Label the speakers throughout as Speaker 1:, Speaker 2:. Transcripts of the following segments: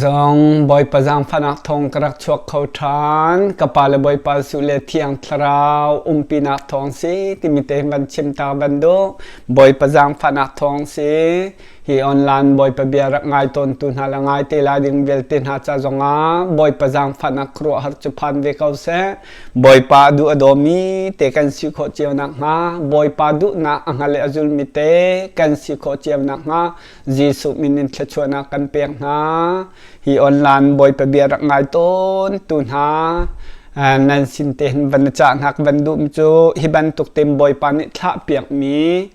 Speaker 1: Zong Bawipa zaangfahnak thawng ka rak chuak kho ṭhan. Ka pa le Bawipa Jesuh le Thiang Thlarau umpinak thawng si timi te van chim ta van duh. Bawipa zaangfahnak thawng si. Hi online Bawipa bia rak ngai tawntu hna le ngai te lai ding vialte hna ca zongah Bawipa zaangfahnak khuaruahhar cu phan ve ko seh. Bawipa duh a dawmi te kan si khawh cio nakhnga, Bawipa duhnak a hngal i a zulmi te kan si khawh cio nakhnga Jesuh min in thluachuahnak kan pek hna. Hi online Bawipa bia rak ngai tawn tu hna nan sin te hin van cah hna ka van duhmi cu hi bantuk tein Bawipa nih thlah piakmi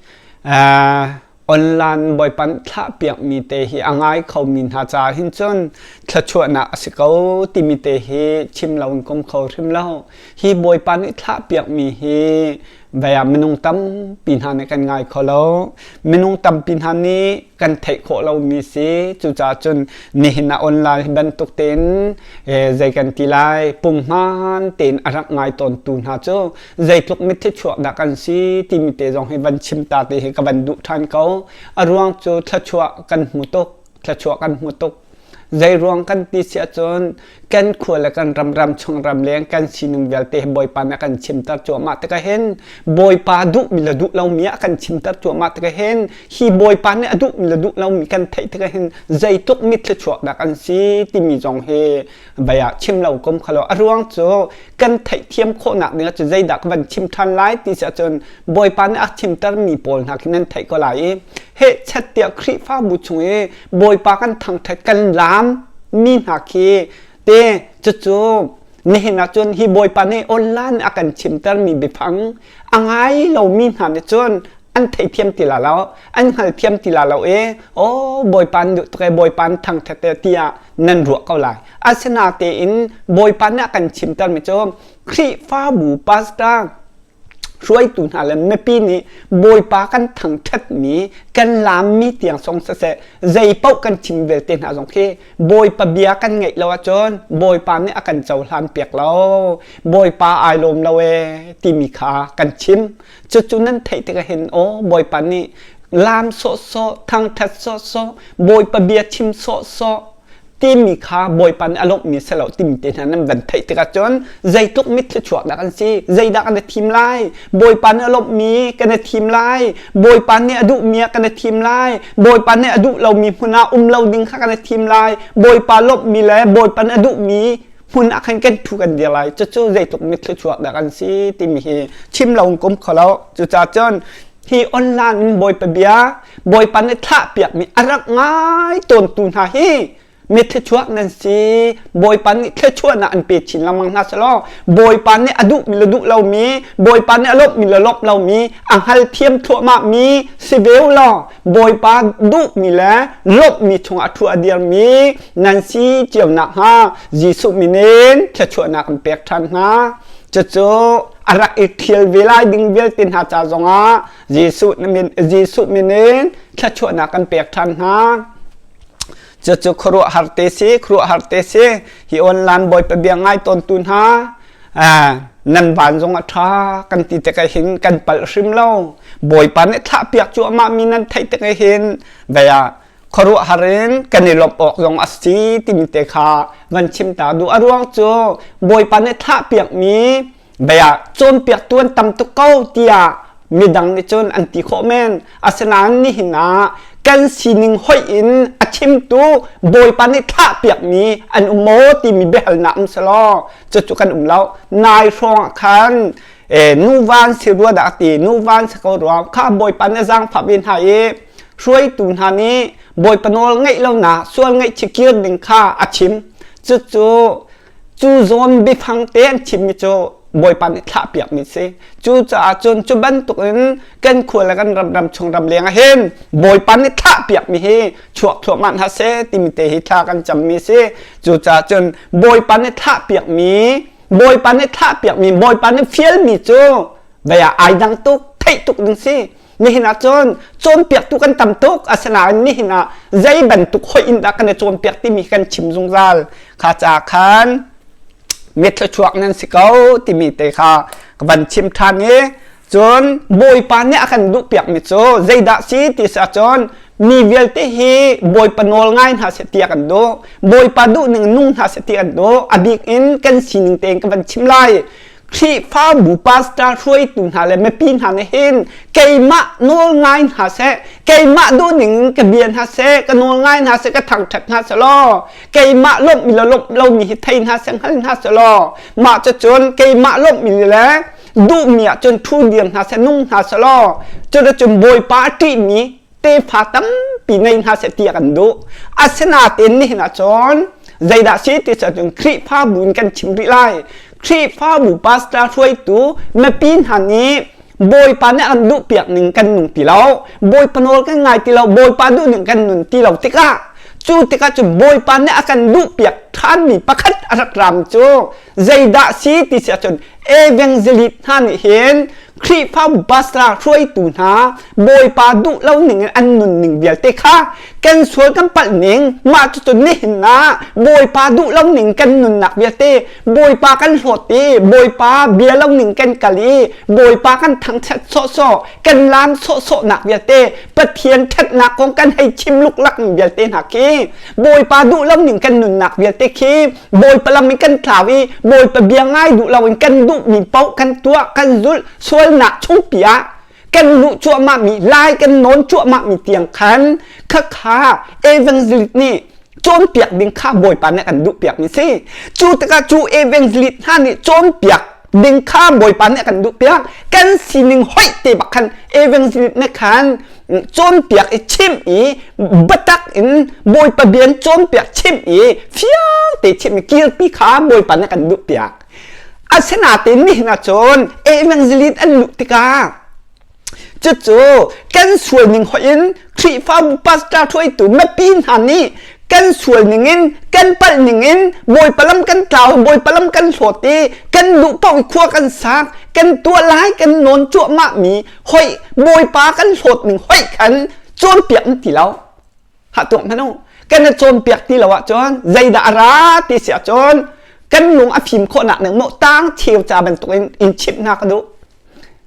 Speaker 1: online Bawipa nih thlah piakmi te hi a ngai khomi hna caah hin cun thluachuahnak a si ko timi te hi chim lo in kom kho hrim lo. Hi Bawipa nih thlah piakmi hi Vei minung tampi hna nih kan ngai kho lo. Minung tampi hna nih kan theih khawh lomi si. Cucaah cun nihin ah online bantuk tein zei kan ti lai punghman tein a rak ngai tawntu hna cu zeitluk mitthli chuak dah kan si timi te zong hi van chim ta te hi ka van duh ṭhan ko. A ruang cu thluachuah kan hmu tuk. Thluachuah kan hmu tuk. Zeiruang kan ti si ahcun kan khua le kan ram ram chung ram leng kan sining vialte hi Bawipa nih a kan chimter cuahmah tikah hin Bawipa duhmi le duh lomi a kan chimter cuahmah tikah hin hi Bawipa nih a duhmi le duh lomi kan theih tikah hin zeitluk mitthlichuak dah kan si timi zong hi vei ah chim lo kom kha lo. A ruang cu kan theihthiam khawhnak ding ahcun zeidah ka van chim ṭhan lai ti si ahcun Bawipa nih a chimtermi pawl hna khi nan theih ko lai i hehchet tiah Khrihfabu chung i Bawipa kan thangṭhat kan laam mi hna khi te cucu nihin ahcun hi Bawipa nih online a kan chimtermi biafang a ngai lomi hna nih cun an theithiam ti la lo an hngalthiam ti la lo i aw Bawipa an duh tuk e Bawipa an thangṭhat e tiah nan ruah ko lai. Asinatein Bawipa nih a kan chimtermi cu Khrihfabu pastor hruaitu hna le mipi nih Bawipa kan thangṭhatmi kan laammi tiang zong siseh zei paoh kan chim vialte hna zong khi Bawipa bia kan ngaih lo ahcun Bawipa nih a kan cohlan piak lo Bawipa ai lawm lo ee timi kha kan chim. Cucu nan theih tikah hin aw Bawipa nih laam sawhsawh thangṭhat sawhsawh Bawipa bia chim sawhsawh timi kha Bawipa nih a lawmhmi si lo timi te hna nan van theih tikah cun zeitluk mitthli chuak dah kan si zeidah kan i thim lai Bawipa nih a lawmhmi kan i thim lai Bawipa nih a duhmi ah kan i thim lai Bawipa nih a duh lomi hmun ah um lo ding kha kan i thim lai Bawipa lawmhmi le Bawipa nih a duhmi hmun ah khan kan thu kan dir lai cucu zeitluk mitthli chuak dah kan si timi hi chim lo in kum kho lo cucaah cun hi online in Bawipa bia Bawipa nih thlah piakmi a rak ngai tawntu hna hi mi thluachuak nan si. Bawipa nih thluachuahnak an pe chin lengmang hna selaw Bawipa nih a duhmi le duh lomi Bawipa nih a lawmhmi le lawmh lomi a hngalthiam thluahmahmi si ve u law Bawipa duhmi le lawmhmi chungah thu a dirmi nan si cio nakhnga Jesuh min in thluachuahnak an pek ṭhan hna. Cucu a rak i ṭhial ve lai ding vialte hna ca zongah Jesuh min Jesuh min in thluachuahnak kan pek ṭhan hna. Cucu khuaruahhar te si, khuaruahhar te si. Hi online Bawipa bia ngai tawntu hna, nan van zong a ṭha kan ti tikah hin kan palh hrim lo. Bawipa nih thlahpiak cuahmah mi nan theih tikah hin vei ah khuaruahhar in kan i lawmh awk zong a si timi te kha van chim ta duh. A ruang cu Bawipa nih thlahpiakmi bia cawnpiaktu an tam tuk ko tiah midang nih cun an ti khawh men. Asinain nihin ah kan sining hoih in a chimtu Bawipa nih thlahpiakmi an um maw timi biahalnak um selaw cucu kan um lo. Nai hrawng ah khan nuva an si rua dah ti nuva an si ko rua kha Bawipa nih zaangfah ve hna i hruaitu hna nih Bawipa nawl ngaih lonak sual ngaihchih kir ding kha a chim. Cucu cu zawn biafang te an chimmi cu Bawipa nih thlahpiakmi si. Cucaah cun cu bantukin kan khua le kan ram ram chung ram leng ah hin Bawipa nih thlahpiakmi hi chuak thluahmah hna seh timi te hi thla kan cammi si. Cucaah cun Bawipa nih thlahpiakmi Bawipa nih thlahpiakmi Bawipa nih fialmi cu vei ah ai dang tuk theih tuk ding si. Nihin ah cun cawnpiaktu kan tam tuk asinain nihin ah zei bantuk hoih in dah kan i cawnpiak timi kan chim zungzal. Kha ca khan mi thluachuak nan si ko timi te kha ka van chim ṭhan i cun Bawipa nih a kan duhpiakmi cu zeidah si ti si ahcun Mi vialte hi Bawipa nawl ngai hna seh tiah kan duh. Bawipa duh ning nung hna seh ti kan duh. A bik in kan sining tein ka van chim lai. Khrihfabu pastor hruaitu hna le mipi hna nih hin keimah nawl ngai hna seh, keimah duh ning in ka bia hna seh, ka nawl ngai hna seh, ka thangṭhat hna seh law, keimah lawmhmi le lawmh lomi hi thei hna seh, hngal hna seh law, mah cucun keimah lawmhmi le duhmi ahcun ṭhu dir hna seh, nung hna seh law, cuticun Bawipa a ṭihmi tefa tampi ngei hna seh ti a kan duh. Asinain nihin ahcun zeidah si ti cun Khrihfabu in kan chim rih lai. Khrihfabu pastor hruaitu mipi hna nih Bawipa nih an duhpiak ning kan nung ti lo. Bawipa nawl kan ngai ti lo. Bawipa duh ning kan nun ti lo tikah cu tikah cun Bawipa nih a kan duhpiak ṭhanmi pakhat a rak ram cu zeidah si ti si ahcun evangelist hna nih hin Khrihfabu pastor hruaitu hna Bawipa duh lo ning in an nun ning vialte kha kan sual kan palh ning mah cucu nihin ah Bawipa duh lo ning kan nunnak vialte Bawipa kan hlawt i Bawipa bia lo ning kan kal i Bawipa kan thangṭhat sawhsawh kan laam sawhsawhnak vialte Pathian ṭhatnak kong kan hei chim luklak ning vialte hna khi Bawipa duh lo ning kan nunnak vialte khi Bawipa lam in kan tlau i Bawipa bia ngai duh loin kan duhmi paoh kan tuah kan zulh sualnak chungpi ah kan luh cuahmahmi lai kan nawn cuahmahmi tiang khan khakha evangelist nih cawnpiak ding kha Bawipa nih kan duhpiak mi si. Cu tikah cu evangelist hna nih cawnpiak ding kha Bawipa nih kan duhpiak. Kan sining hoih te bak khan evangelist nih khan cawnpiak i chimh i biatak in Bawipa bia in cawnpiak chimh i fiang te chimh i kirpi kha Bawipa nih kan duhpiak. Asinain nihin ahcun evangelist an luh tikah cucu kan sual ning hoih in Khrihfabu pastor hruaitu mipi hna nih kan sual ning in kan palh ning in Bawipa lam kan tlau Bawipa lam kan hlawt i kan duh paoh i khua kan sak kan tuah lai kan nawn cuahmah mi hoi Bawipa kan hlawt ning hoi khan cawnpiak an ti lo ha tuak hmanh u kan i cawnpiak ti lo ahcun zeidah a ra ti si ahcun kan lung a fim khawhnak ning maw tang cheu ca bantuk in in chimh hna ka duh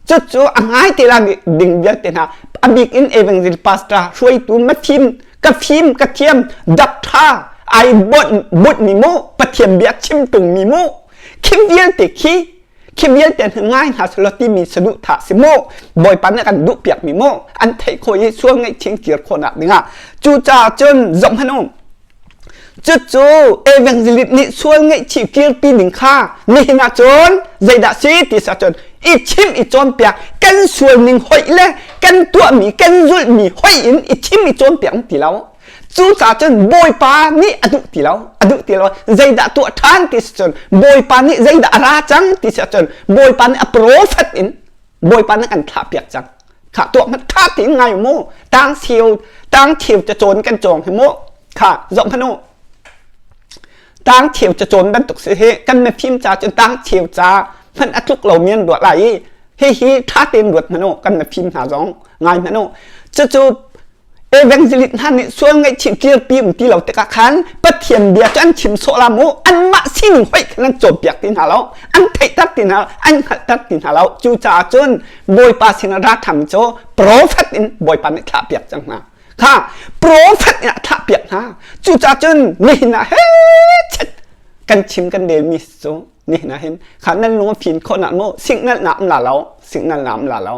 Speaker 1: cucu a ngai te la ding vialte hna a bik in evangel pastor hruaitu mafim ka fim ka thiam doctor ai bot mi mu pathian bia chim tung mi mu khi vialte khi khi vialte hna ngai hna selaw timi saduhthah si mu Bawipa nih kan duh piak mi mu an theih khawh i sual ngaihchih kir khawhnak dingah cucaah cun zoh hmanh u cucu evangelist nih sual ngaihchih kirpi ding kha nihin ah cun zeidah si ti sa cun i chim i cawnpiak kan sual ning hoih le kan tuahmi kan zulhmi hoih in i chim i cawnpiak ti lo Cucaah cun Bawipa nih a duh ti lo, a duh ti lo. Zeidah tuah ṭhan ti si cun Bawipa nih zeidah a ra cang ti si ahcun Bawipa nih a profet in Bawipa nih kan thlahpiak cang. Kha tuah hmanh ṭha tein ngai u mu. Tang cheu tang cheu cacawn kan cawng hi mu. Kha zoh hmanh u. Tang cheu cacawn bantuk si hi kan mifim ca cun tang cheu ca hmanh a tluk lomi an ruah lai i hihi ṭha tein ruat hmanh u kan mifim hna zong ngai hmanh u. Cucu Evangelist hna nih sual ngaihchih kirpi um ti lo tikah khan Pathian bia cu an chim sawh la mu anmah sining hoih khan an cawnpiak ti hna lo an theihter ti hna an hngalhter ti hna lo cucaah cun Bawipa sinah ra tham cu prophet in Bawipa nih thlahpiak cang hna kha prophet in a thlahpiak hna cucaah cun nihin ah he chet kan chim kan relmi cu nihin ah hin kha nan lung a fim khawh nak mu signal na am la lo signal na am la lo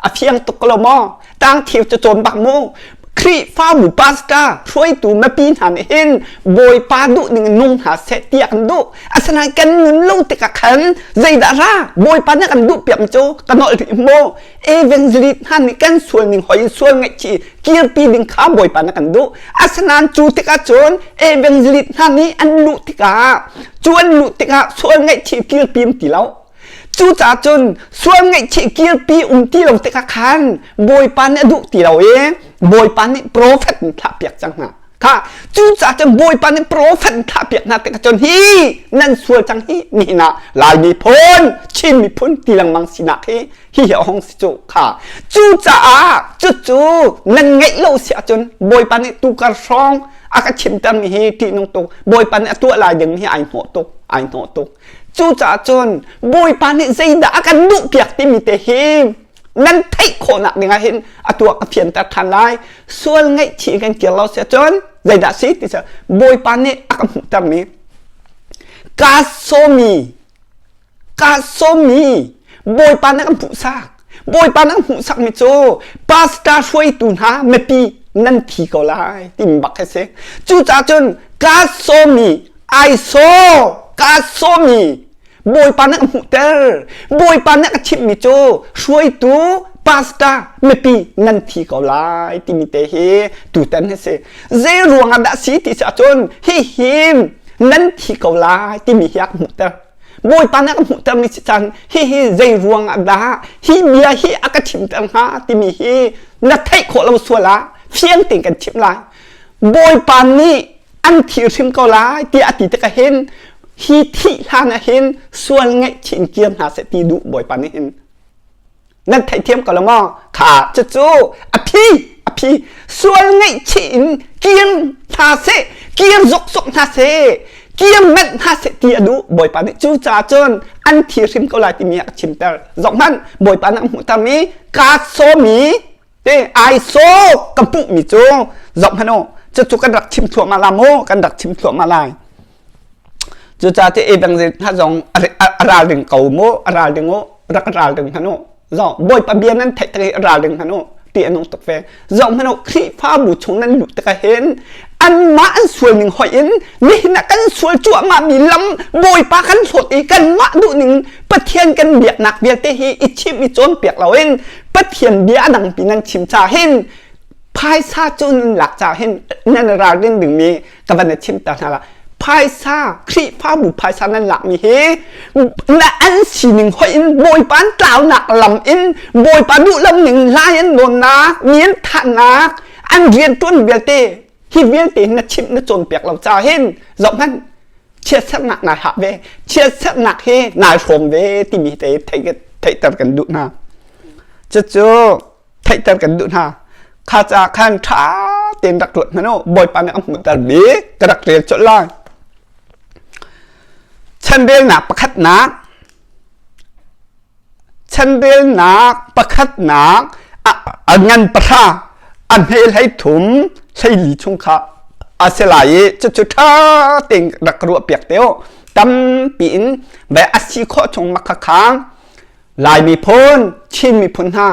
Speaker 1: A fiang tuk ko lo maw? Tang theu cu cawn bak mu. Khrihfabu pastor hruaitu mipi hna nih hin Bawipa duh ning in nung hna seh tiah kan duh. Asinain kan nun lo tikah khan zeidah ra Bawipa nih kan duh piak cu ka nolh rih maw? Evangelist hna nih kan sual ning hoi in sual ngaihchih kirpi ding kha Bawipa nih kan duh. Asinain cu tikah cun evangelist hna nih an luh tikah cu an luh tikah sual ngaihchih kirpi um ti lo. Cucaah cun sual ngaihchih kirpi um ti lo tikah khan Bawipa nih a duh ti lo i Bawipa nih profet in thlahpiak cang hna. Kha cucaah cun Bawipa nih profet in thlahpiak hna tikah cun hi nan sual cang hi nihin ah Lai miphun, Chin miphun ti lengmang sinak hi hi hi a hung si cu kha. Cucaah cucu nan ngeih lo si ahcun Bawipa nih tukar hrawng a ka chimtermi hi ṭihnung tuk. Bawipa nih a tuah lai ding hi ai hnawh tuk, ai hnawh tuk. Cucaah cun Bawipa nih zeidah a kan duhpiak timi te hi Nan theih khawhnak ding ah hin atu ah ka fianter ṭhan lai. Sual ngaihchih kan kir lo si ahcun zeidah si ti cu Bawipa nih a ka hmuhtermi kaa sawmi kaa sawmmi Bawipa nih a kan hmuhsak. Bawipa nih a kan hmuhsakmi cu pastor hruaitu hna mipi nan thi ko lai timi bak khi si. Cucaah cun kaa sawmi I saw kaa sawmi Bawipa nih a ka hmuhter. Bawipa nih a ka chimhmi cu hruaitu pastor mipi nan thi ko lai timi te hi tutan hi si. Zei ruang ah dah si ti si ahcun hihi nan thi ko lai timi hi a ka hmuhter. Bawipa nih a ka hmuhtermi si caan hihi zei ruang ah dah hi bia hi a ka chimter hnga timi hi na theih khawh lo sual ah fiang tein kan chimh lai. Bawipa nih an thi hrim ko lai tiah a ti tikah hin hi thih hlan ah hin sual ngaihchih in kir hna seh ti duh Bawipa nih hin nan theihthiam ko lo maw kha cucu a phi a phi sual ngaihchih in kir hna seh kir zokzok hna seh kir manh hna seh ti a duh Bawipa nih cucaah cun an thi hrim ko lai timi a chimter zoh hmanh Bawipa nih a hmuhtermi kaa sawmi Te ai saw ka hmuhmi cu zoh hmanh u cucu kan rak chim thluahmah la mu kan rak chim thluahmah lai cucaah te evangelist hna zong a ralring ko mu a ralring u rak ralring hmanh u zoh bawipa bia nan theih tik i ralring hmanh u ti a nung tuk ve zoh hmanh u Khrihfabu chung nan luh tikah hin anmah an sual ning hoih in nihin ah kan sual cuahmah mi lam bawipa kan hlawt i kanmah duh ning Pathian kan biaknak vialte hi i chimh i cawnpiak loin Pathian bia a dangpi nan chim ca hin phaisa cu nan lak ca hin nan ralrin dingmi ka van i chimter hna la phaisa Khrihfabu phaisa nan lakmi hi na an sining hoih in Bawipa an tlaunak lam in Bawipa duh lam ning lai an nawnnak mi an thahnak an rianṭuan vialte hi vialte na chimh na cawnpiak lo ca hin zoh hmanh chiatserhnak nai hah ve chiatserhnak hi nai hrawm ve timi te theihter kan duh hna cucu theihter kan duh hna kha ca khan ṭha tein rak ruat hmanh u bawipa nih a hmuhter bik ka rak rel colh lai chanrelnak pakhatnak Chanrelnak pakhatnak a ngan pahra a hme 13 hleili chung kha a si lai i cucu ṭha tein rak ruah piak te u. Tampi in ve a si khawh chung makhakha Lai miphun, Chin miphun hna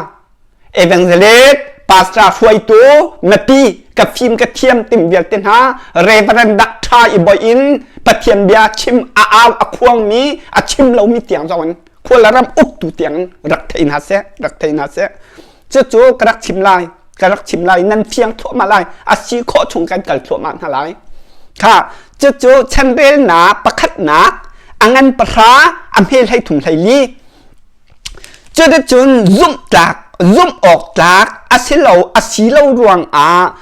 Speaker 1: evangelist, pastor hruaitu, mipi ka fim ka thiam tim vialte hna Reverend Doctor i boi in Pathian bia chim a au a khuangmi a chim lomi tiang zong in khual ram uktu tiang rak thei hna seh rak thei hna seh cucu ka rak chim lai ka rak chim lai nan fiang thluahmah lai a si khawh chung kan kal thluahmah hna lai kha cucu chanrelnak pakhatnak a ngan pahra a hme 13 hleili Cuticun zumhtlak, zumh awk tlak a si lo, a si lo ruangah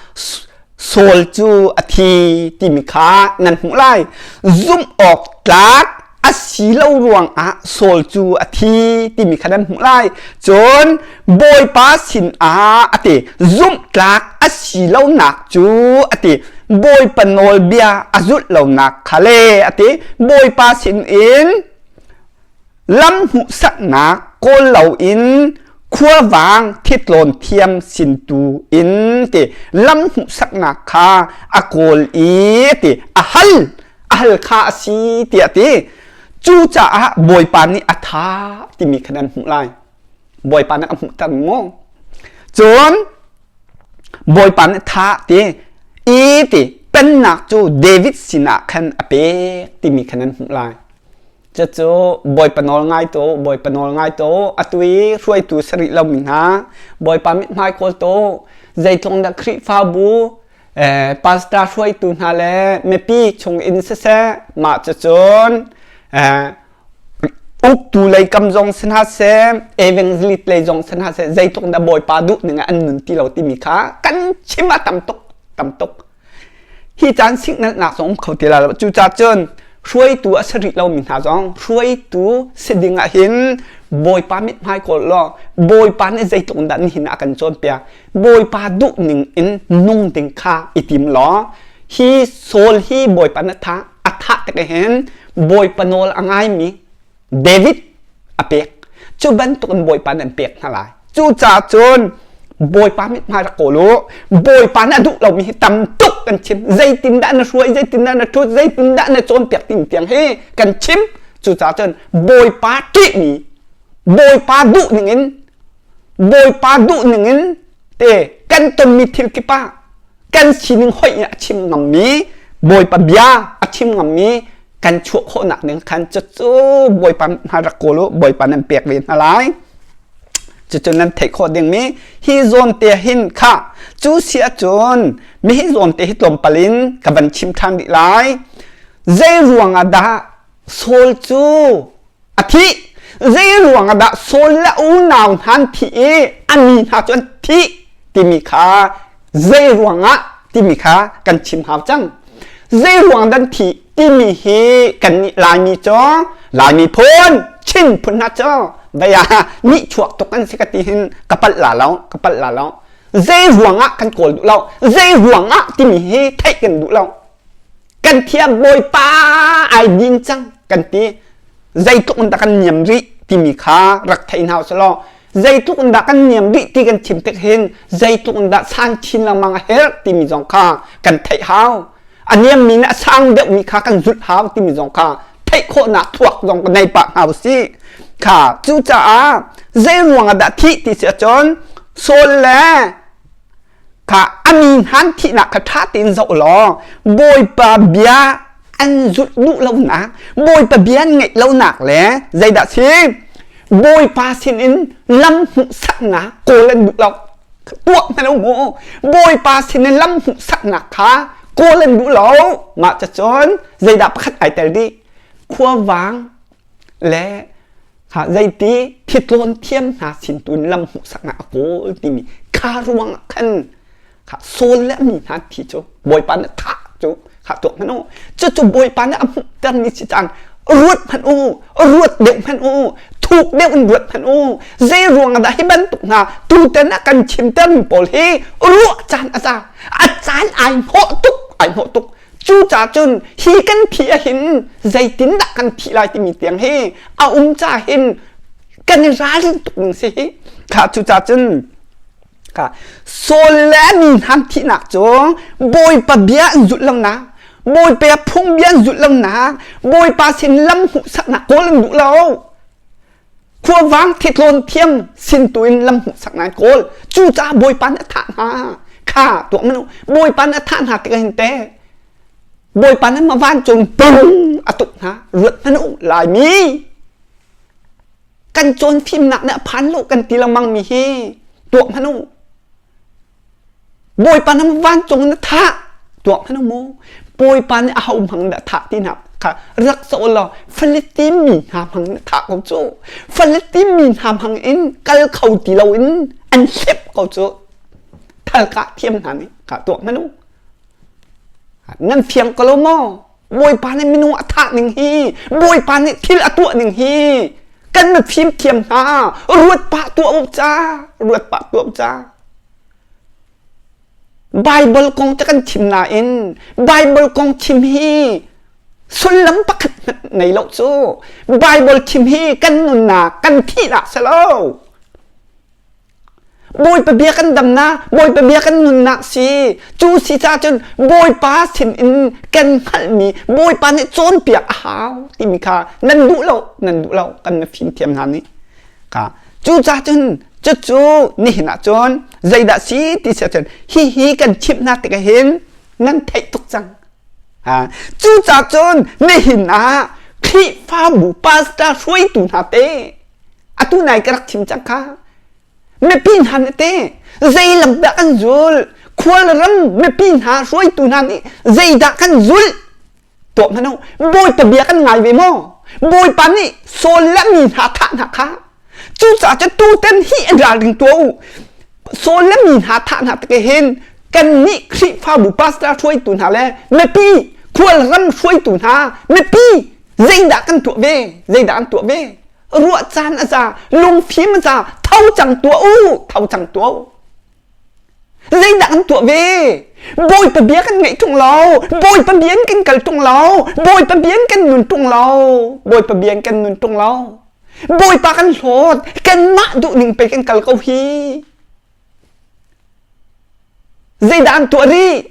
Speaker 1: Saul cu a thi timi kha nan hmuh lai. Zumh awk tlak a si lo ruangah Saul cu a thi timi kha nan hmuh lai. Cun Bawipa sinah a ti, zumhtlak a si lonak cu a ti, Bawipa nawlbia a zulh lonak kha le a ti, Bawipa sinin Lam hmuhsaknak kawl loin khuavang thitlawn thiam sin tu in ti lam hmuhsaknak kha a kawl i ti a hal a hal kha a si tiah ti cucaah Bawipa nih a tha timi kha nan hmuh lai Bawipa nih a hmuhter maw cun Bawipa nih tha ti i ti pennak cu David sinah khan a pek timi kha nan hmuh lai Cucu Bawipa nawl ngaitu, Bawipa nawl ngaitu, atu i hruaitu si rih lomi hna, Bawipa mithmai kawltu, zeitlung dah Khrihfabu, eh, pastor hruaitu hna le mipi chung in siseh, mah cucun eh, uktu lei kam zong si hna seh, evangelist lei zong si hna seh, zeitluk dah Bawipa duh ning ah an nun ti lo timi kha kan chim a tam tuk, tam tuk. Hi caan siknalhnak zong um kho ti lai lo. Cucaah cun hruaitu a si rih lomi hna zong hruaitu si ding ah hin Bawipa mithmai kawl law Bawipa nih zeitluk dah nihin ah a kan cawnpiak. Bawipa duh ning in nung ding kha i tim law hi Saul hi Bawipa nih thah a thah tik hin Bawipa nawl a ngaimi David a pek. Cu bantuk in Bawipa nih an pek hna lai. Cucaah cun Bawipa mithmai rak kawl u. Bawipa nih a duh lomi hi tam tuk kan chim. Zeitindah na hruai, zeitindah na ṭhut, zeitindah na cawnpiak timi tiang hi kan chim. Cucaah cun Bawipa ṭihmi, Bawipa duh ningin, Bawipa duh ningin te kan tonmi thil kip ah kan sining hoih in a chim ngammi Bawipa bia a chim ngammi kan chuah khawhnak ding khan cucu Bawipa hna rak kawl u Bawipa nan pek ve hna lai cucu nan theih khawh dingmi hi zawn te hin kha cu si ahcun mi hi zawn te hi tlawmpal in ka van chim ṭhan rih lai zei ruang ah dah Saul cu a thih zei ruang ah dah Saul le unau hna an thih i a mi hna cu an thih timi kha zei ruang ah timi kha kan chim hau cang zei ruang dan thih timi hi kan nih Laimi cu Laimi phun Chin phun hna cu vei ah nih chuak tuk an si ka ti hin ka palh la lo ka palh la lo zei ruang ah kan kawl duh lo zei ruang ah timi hi theih kan duh lo kan thiam bawipa ai din cang kan ti zeitluk in dah kan niam rih timi kha rak thei hna usih zeitluk in dah kan niam rih ti kan chim tik hin zeitluk in dah sang chin lengmang a herh timi zong kha kan theih hau a niammi nih a sang deuhmi kha kan zulh hau timi zong kha theih khawhnak thuak zong ka nei pah hna usih kha cucaah zei ruang ah dah thih ti si ahcun Saul le kha a mi hnan thihnak kha ṭha tein zoh law Bawipa bia an zulh duh lonak Bawipa bia an ngaih lonak le zeidah si Bawipa sinin lam hmuhsaknak kawl an duh lo tuah hna lo mu Bawipa sinin lam hmuhsaknak kha kawl an duh lo mah cun zeidah pakhat ai tel dih khuavang le zeiti thitlawn thiam hna sin tu in lam hmuhsaknak a kawl timi kha ruang ah khan kha Saul le a mi hna thi cu Bawipa nih thah cu kha tuak hmanh u cucu Bawipa nih a hmuhtermi si cang ruat hmanh u ruat deuh hmanh u thuk deuh in ruat hmanh u zei ruang ah dah hi bantuk hna tutan ah kan chimtermi pawl hi ruah caan a za a caan ai hnawh tuk ai hnawh tuk Cucaah cun hi kan thih ahhin zeitindah kan thih lai timi tiang hi a um ca hin kan i ralrin tuk ning si hi. Kha cucaah cun kha Saul le a mi hna thihnak cu Bawipa bia an zulh lonak, Bawipa phungbia an zulh lonak, Bawipa sin lam hmuhsaknak kawl an duh lo. Khuavang thitlawn thiam sin tu in lam hmuhsak ngai kawl. Cucaah Bawipa nih a thah hna. Kha tuah manu. Bawipa nih a thah hna tikah hin te Bawipa nih ma vancung pung a tuk hna. Ruat hmanh u Laimi. Kan cawn fimnak nih a phan lo kan ti lengmang mi hi tuah hmanh u. Bawipa na vancung na thah tuak hmanh mu Bawipa nih aho hmang dah thah ti hna kha rak caw law Philistine mi hna hmang na thah ko cu Philistine mi hna hmang in kal kho ti loin an hlep ko cu thalkah thiam hna nih kha tuak hmanh u nan fiang ko lo maw Bawipa nih minung a thah ning hi Bawipa nih thil a tuah ning hi kan na fim thiam hna ruat pah tuah u ca ruat pah tuah u ca Bible kong te kan chim nain Bible kong chim hi sullam pakhat hmanh nei lo cu Bible chim hi kan nunnak kan thihnak si lo Bawipa bia kan damnak, Bawipa bia kan nunnak si. Cu si caah cun Bawipa sin in kan hngalhmi Bawipa nih cawnpiak a hau timi kha nan duh lo, nan duh lo kan fimthiam hna nih. Ka cu caah cun cucu nihin ah cun zeidah si ti si ahcun hihi kan chimh hna tikah hin nan theih tuk cang. Ha, cu caah cun nihin ah Khrihfabu pastor hruaitu hna te atu nai ka rak chim cang kha mipi hna nih te zei lam dah kan zul khualram mipi hna hruaitu hna nih zeidah kan zulh tuah hmanh u bawipa bia kan ngai ve maw bawipa nih Saul le mi hna thah hna kha cucaah cu tuten hi an ralring tuah u Saul le mi hna thah hna tik hin kan nih Khrihfabu pastor hruaitu hna le mipi khualram hruaitu hna mipi zeidah kan tuah ve zeidah kan tuah ve ruah caan a za lungfim a za tho cang tuah u tho cang tuah u zeidah kan tuah ve bawipa bia kan ngaih ṭung lo bawipa bia in kan kal ṭung lo bawipa bia in kan nun ṭung lo bawipa bia in kan nun ṭung lo. Bawipa kan hlawt. Kanmah duhning pei kan kal ko hi. Zeidah an tuah rih?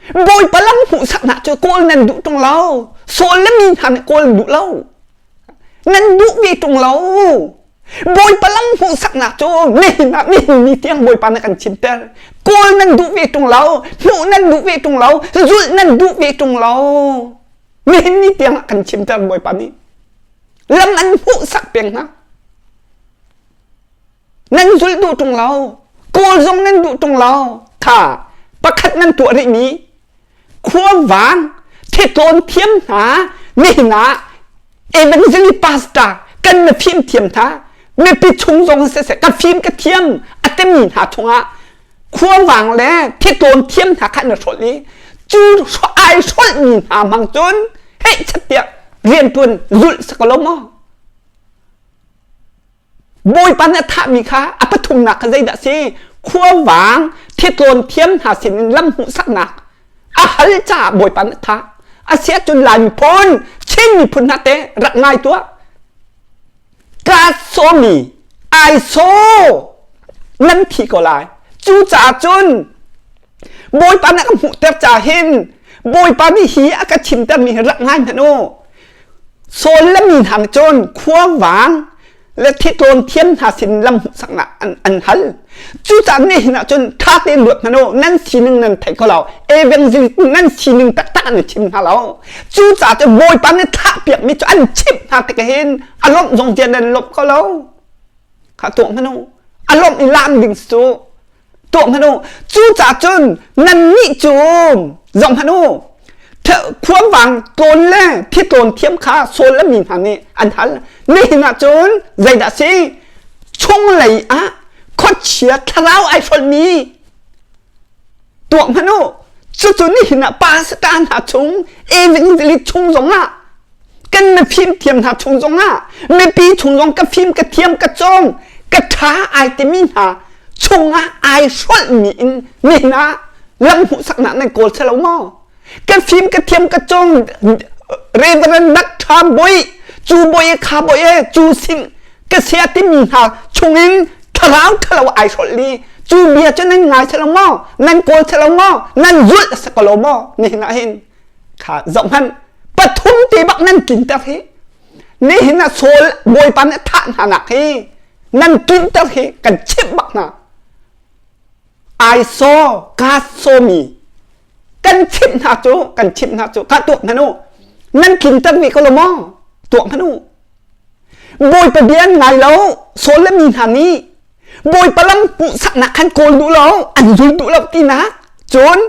Speaker 1: Bawipa lam hmuhsaknak cu kawl nan duh ṭung lo. Saul le mi hna nih kawl an duh lo. Nan duh ve ṭung lo. Bawipa lam hmuhsaknak cu nihin ah nihin ni tiang Bawipa nih kan chimter. Kawl nan duh ve ṭung lo. Hmuh nan duh ve ṭung lo. Zulh nan duh ve ṭung lo. Nihin ni tiang ah kan chimter Bawipa nih. Lam an hmuhsak peng hna. Nan zulh duh ṭung lo. Kawl zong nan duh ṭung lo. Tha pakhat nan tuah rihmi khuavang thitlawn thiam hna nihin ah evangelist pastor kan na fim thiam hna mipi chung zong siseh ka fim ka thiam a timi hna chungah khuavang le thitlawn thiam hna kha na hrolh i cu ai hrolhmi hna hmang cun hei chattiah rianṭuan zulh si ko lo maw? Bawipa nih a thahmi kha a pathumnak kha zeidah a si? Khuavang thitlawn thiam hna sinin lam hmuhsaknak a hal caah Bawipa nih a thah. A si ahcun Lai miphun, Chin miphun hna te rak ngai tuah. Ka sawmi, ai saw, nan thi ko lai. Cucaah cun Bawipa nih a ka hmuhter ca hin Bawipa nih hi a ka chimtermi hi rak ngai hmanh u. Saul le mi hna nih cun khuavang le thitlawn thiam hna sin lam hmuhsaknak an hal. Cucaah nihin ah cun ṭha tein ruat hmanh u, nan sining nan thei kho lo. Evangelist nan sining taktak an i chim hna lo. Cucaah cun Bawipa nih thlahpiakmi cu an chimh hna tik hin a lawmh zong tiah nan lawmh kho lo. Kha tuah hmanh u. A lawmh i laam ding cu tuah hmanh u. Cucaah cun nannih cu zoh hmanh u. Khuavang tlawn le thitlawn thiam kha Saul le mi hna nih an hal. Nihin ah cun zeidah si? Chunglei ah khuachia thlarau ai hrolhmi tuah hmanh u. Cucu nihin ah pastor hna chung, evangelist chung zongah kan mifim thiam hna chung zongah mipi chung zong ka fim ka thiam ka cawng ka ṭha ai timi hna chungah ai hrolhmi in nihin ah lam hmuhsaknak nan kawl lo maw? Ka fim ka thiam ka cawng Reverend Dr. Boi cu boi kha boi e cu sin ka sia timi hna chungin thlarau ṭhalo ai hrolh li cu bia cu nan ngai lo maw? Nan kawl lo maw? Nan zulh a si ko lo maw? Nihin ah hin kha zoh hmanh pathum te bak nan tlinter hi nihin ah Saul Bawipa nih thah hna nak hi nan tlinter hi kan chimh bak hna I saw God saw me kan chimh hna cu kan chimh hna cu kha tuak hmanh u nan tlinter ve ko lo maw tuak hmanh u Bawipa bia an ngai lo Saul le mi hna nih Bawipa lam hmuhsaknak khan kawl duh lo an zul duh lo tinak cun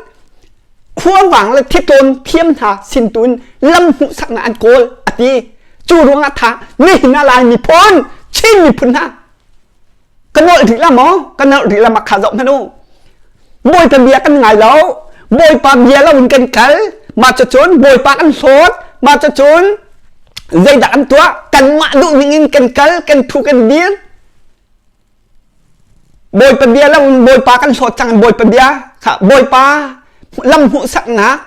Speaker 1: khuavang le thitlawn thiam hna sin tu in lam hmuhsaknak an kawl a ti. Cu ruangah tha nihin ah Lai miphun Chin miphun hna ka nolh rih la maw ka nolh rih la mak kha zoh hmanh u Bawipa bia kan ngai lo Bawipa bia lo in kan kal mah cucun Bawipa kan hlawt mah cucun zeidah kan tuah kanmah duh ning in kan kal kan thu kan dir Bawipa bia lo in Bawipa kan hlawt cang Bawipa bia kha Bawipa lam hmuhsaknak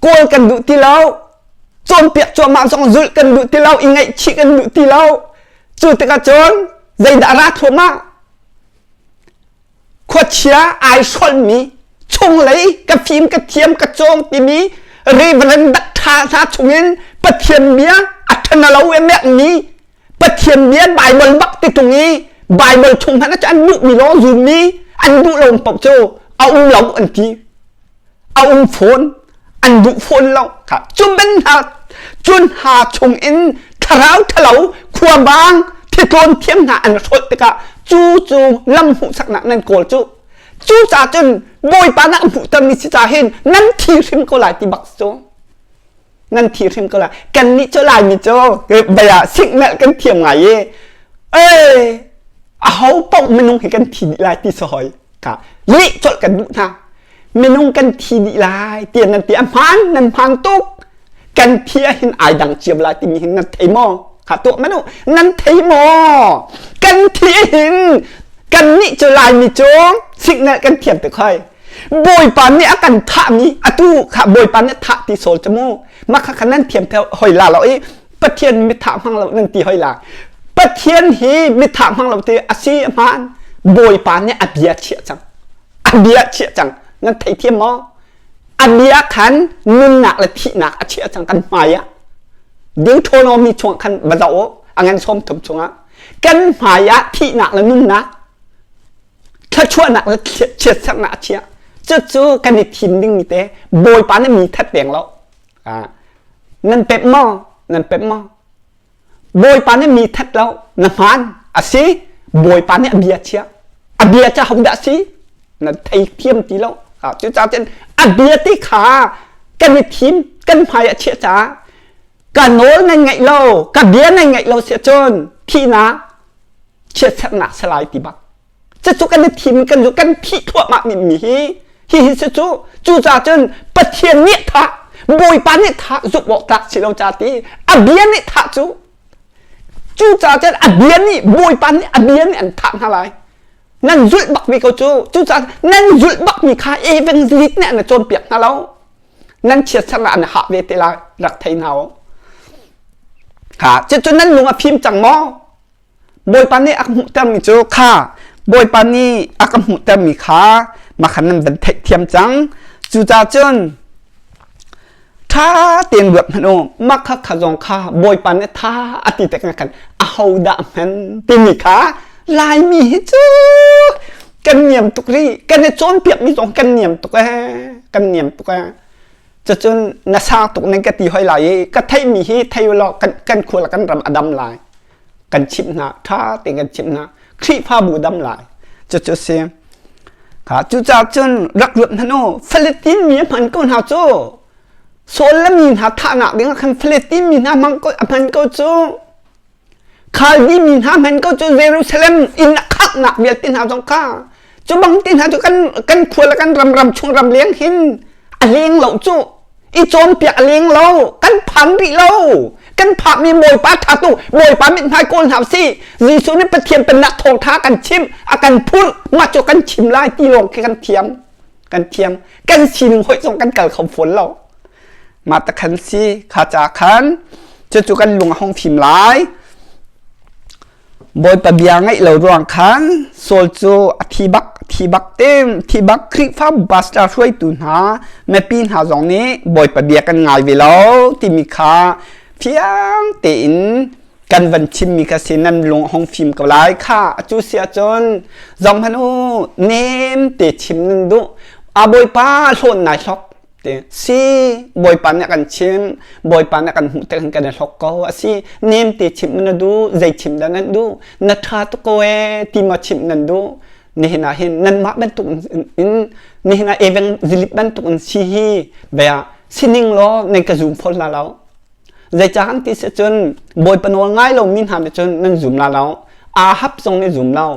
Speaker 1: kawl kan duh ti lo cawnpiak cuahmah zong zulh kan duh ti lo i ngaihchih kan duh ti lo cu tikah cun zeidah ra thluahmah khuachia ai hrolhmi chunglei ka fim ka thiam ka cawng timi Reverend Dr. hna chungin Pathian bia a ṭhana lo e mekmi Pathian bia Bible bak ti tung i Bible chung hmanh ah an duhmi lawng zummi an duh lo paoh cu a um lo an ti a um fawn an duh fawn lo kha cu ben hna cun ha chung in thlarau ṭhalo khuabang thitlawn thiam hna an hrolh tikah cu cu lam hmuhsaknak nan kawl cu cu ca cun Bawipa nak hmuhtermi si ca hin nan thi hrim ko lai ti bak cu nan thi hrim ko lai kan nih cu Laimi cu bia signal kan thiam ngai i ee aho paoh minung hi kan thi dih lai ti sahoi ka lih colh kan duh hna minung kan thi dih lai ti nan ti a hmaan nan hmaan tuk kan thi ah hin ai dang ciam lai timi hin nan thei maw kha tuah manu nan thei maw kan thi hin kan nih cu Laimi cu signal kan thiam tuk hoi Bawipa nih a kan thahmi atu kha Bawipa nih thah ti sawl cu mu mah kha kha nan thiam hoi la lo i Pathian mithah hmang lo nan ti hoi la. Pathian hi mithah hmang lo ti a si hmaan. Bawipa nih a bia chiah cang. A bia chiah cang. Nan theithiam maw? A bia khan nunnak le thihnak a chiah cang kan hmai ah. Deuteronomy chung khan va zoh u. A ngan 30 chungah. Kan hmai ah thihnak le nunnak thluachuahnak le chiatserhnak a chiah. Cucu kan i thim dingmi te Bawipa nih mi that peng lo. Nan pemh maw? Nan pemh maw? Bawipa nih mi that lo na hmaan a si. Bawipa nih a bia chia. A bia cu hodah a si? Na thei thiam ti lo. Cucaah cun a bia ti kha kan i thim, kan hmai a chiah caah ka nawl nan ngaih lo, ka bia nan ngaih lo si ahcun thihnak, chiatserhnak si lai ti bak. Cucu kan i thim kan kan thih thluahmah mi hi hihi si cu cucaah cun Pathian nih thah Bawipa nih thah zumh awk tlak si lo ca ti a bia nih thah cu cucaah cun a bia nih Bawipa nih a bia nih an thah hna lai nan zulh bak mi ko cu cucaah nan zulh bak mi kha evangelist nih an cawnpiak hna lo nan chiatserh an hah ve te lai rak thei hna u ha cucu nan lung a fim cang maw Bawipa nih a ka hmuhtermi cu kha Bawipa nih a ka hmuhtermi kha makhan nan van theihthiam cang. Cucaah cun ṭha tein ruat hmanh u. Mah kha kha zong kha Bawipa nih tha a ti tikah khan ahodah hman timi kha Laimi hi cu kan niam tuk rih. Kan i cawnpiakmi zong kan niam tuk ee. Kan niam tuk ee. Cucun na sang tuk nan ka ti hoi lai i ka theihmi hi thei u law kan, kan khua le kan ram a dam lai. Kan chimh hna, ṭha tein kan chimh hna. Khrihfabu dam lai. Cucu si. Kha cucaah cun rak ruat hmanh u. Philippine mi a hman ko hna cu. Saul le mi hna thahnak ding ah khan Philippine mi hna hmang ko, a hman ko cu. Khaldi mi hna hman ko cu Jerusalem inn a khanghnak vialte hna zong kha cu bang te hna cu kan kan khua le kan ram ram chung ram leng hin a leng lo cu i cawnpiak a leng lo kan phan rih lo kan phakmi Bawipa tha tu Bawipa mithmai kawl hna si Jesuh nih Pathian pennak thawngtha kan chim a kan phurh mah cu kan chim lai ti lawng khi kan thiam kan thiam kan sining hoih zong kan kal kho fawn lo Mah ta khan si kha ca khan cucu kan lung a hung fim lai. Bawipa bia ngaih lo ruang khan Saul cu a thi bak thi bak te thi bak Khrihfa pastor hruaitu hna mipi hna zong nih Bawipa bia kan ngai ve lo timi kha fiang tein kan van chimmi kha si nan lung a hung fim ko lai kha atu si ahcun zong hmanh u nem te chim nan duh a Bawipa hlawn nai hlok Ti si Bawipa nih a kan chimh Bawipa nih a kan hmuh tik kan i hlok ko a si nem te chimh na duh zei chimh dah nan duh na ṭha tuk ko ee ti maw chimh nan duh nihin ah hin nanmah bantuk in nihin ah evangelist bantuk in si hi bia sining law nan ka zum fawn la lo Zeicah an ti si cun Bawipa nawl ngai lomi hna nih cun nan zum la lo. Ahab zong nih zum lo.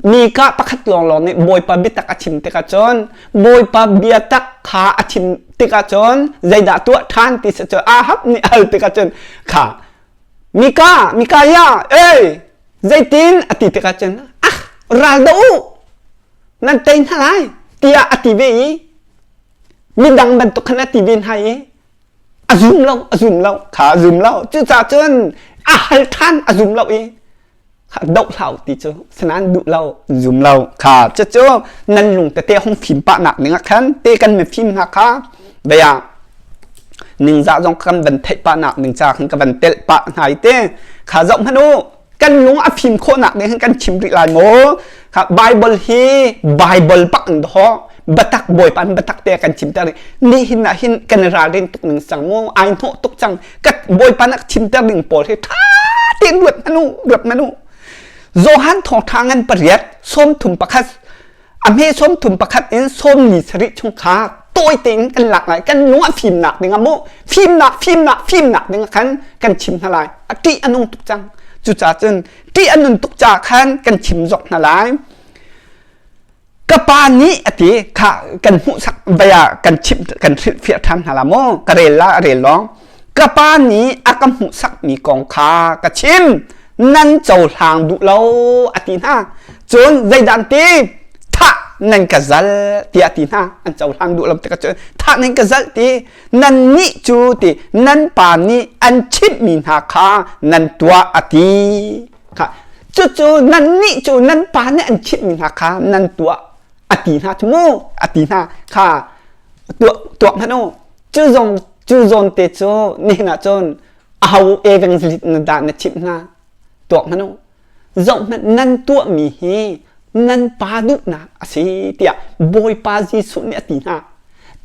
Speaker 1: Mikah pakhat lawnglawng nih Bawipa biatak a chim tikah cun Bawipa biatak kha a chim tikah cun zeidah tuah ṭhan ti si cun Ahab nih a hal tikah cun kha Mikah Mikaiah ei zeitin a ti tikah cun ah ral doh u nan tei hna lai tiah a ti ve i midang bantuk khan a ti ve hna i a zum lo a zum lo kha a zum lo cucaah cun a hal ṭhan a zum lo i kha doh hlah ti cu sanan duh lo zum lo kha cucu nan lung tete hung fim pah nak ning ah khan te kan mifim hna kha bia ningzah zong kan van theih pah nak ning ca khan ka van telh pah hna i te kha zoh hmanh u kan lung a fim khawhnak ning hin kan chim rih lai maw Bible hi Bible bak in daw batak bawipa batak te kan chim ter ni hin ah hin kan ralrin tuk ning sang mu ai hnawh tuk cang ka bawipa nak chim ter ding pawl hi tha tein ruat manu ruat manu Johan thawngtha ngan pariat 31 A hme 31 in 47 chung kha tawi tein kan lak lai. Kan lung a fimnak ding ah mu fimnak fimnak fimnak ding ah khan kan chim hna lai. A ṭih a nung tuk cang. Cucaah cun ṭih a nun tuk caah khan kan chim zok hna lai. Ka pa nih a ti kha kan hmuhsak bia kan chimh kan hrilhfiah ṭhan hna la mu ka rel la a rel lawng. Ka pa nih a ka hmuhsakmi kong kha ka chim. Nan cohlang duh lo a ti hna. Cun zeidah an ti? Thah nan ka zal tiah ti hna. An cohlang duh lo tikah cun thah nan ka zalh ti. Nannih cu ti nan pa nih an chimhmi hna kha nan tuah a ti. Kha cucu nannih cu nan pa nih an chimhmi hna kha nan tuah a ti hna cu mu a ti hna kha tuah tuah hmanh u. Cu zong cu zawn te cu nihin ah cun aho evangelist na dah na chimh hna tuak hmanh u. Zohhmanh nan tuahmi hi nan pa duhnak a si tiah Bawipa Jesuh nih a ti hna.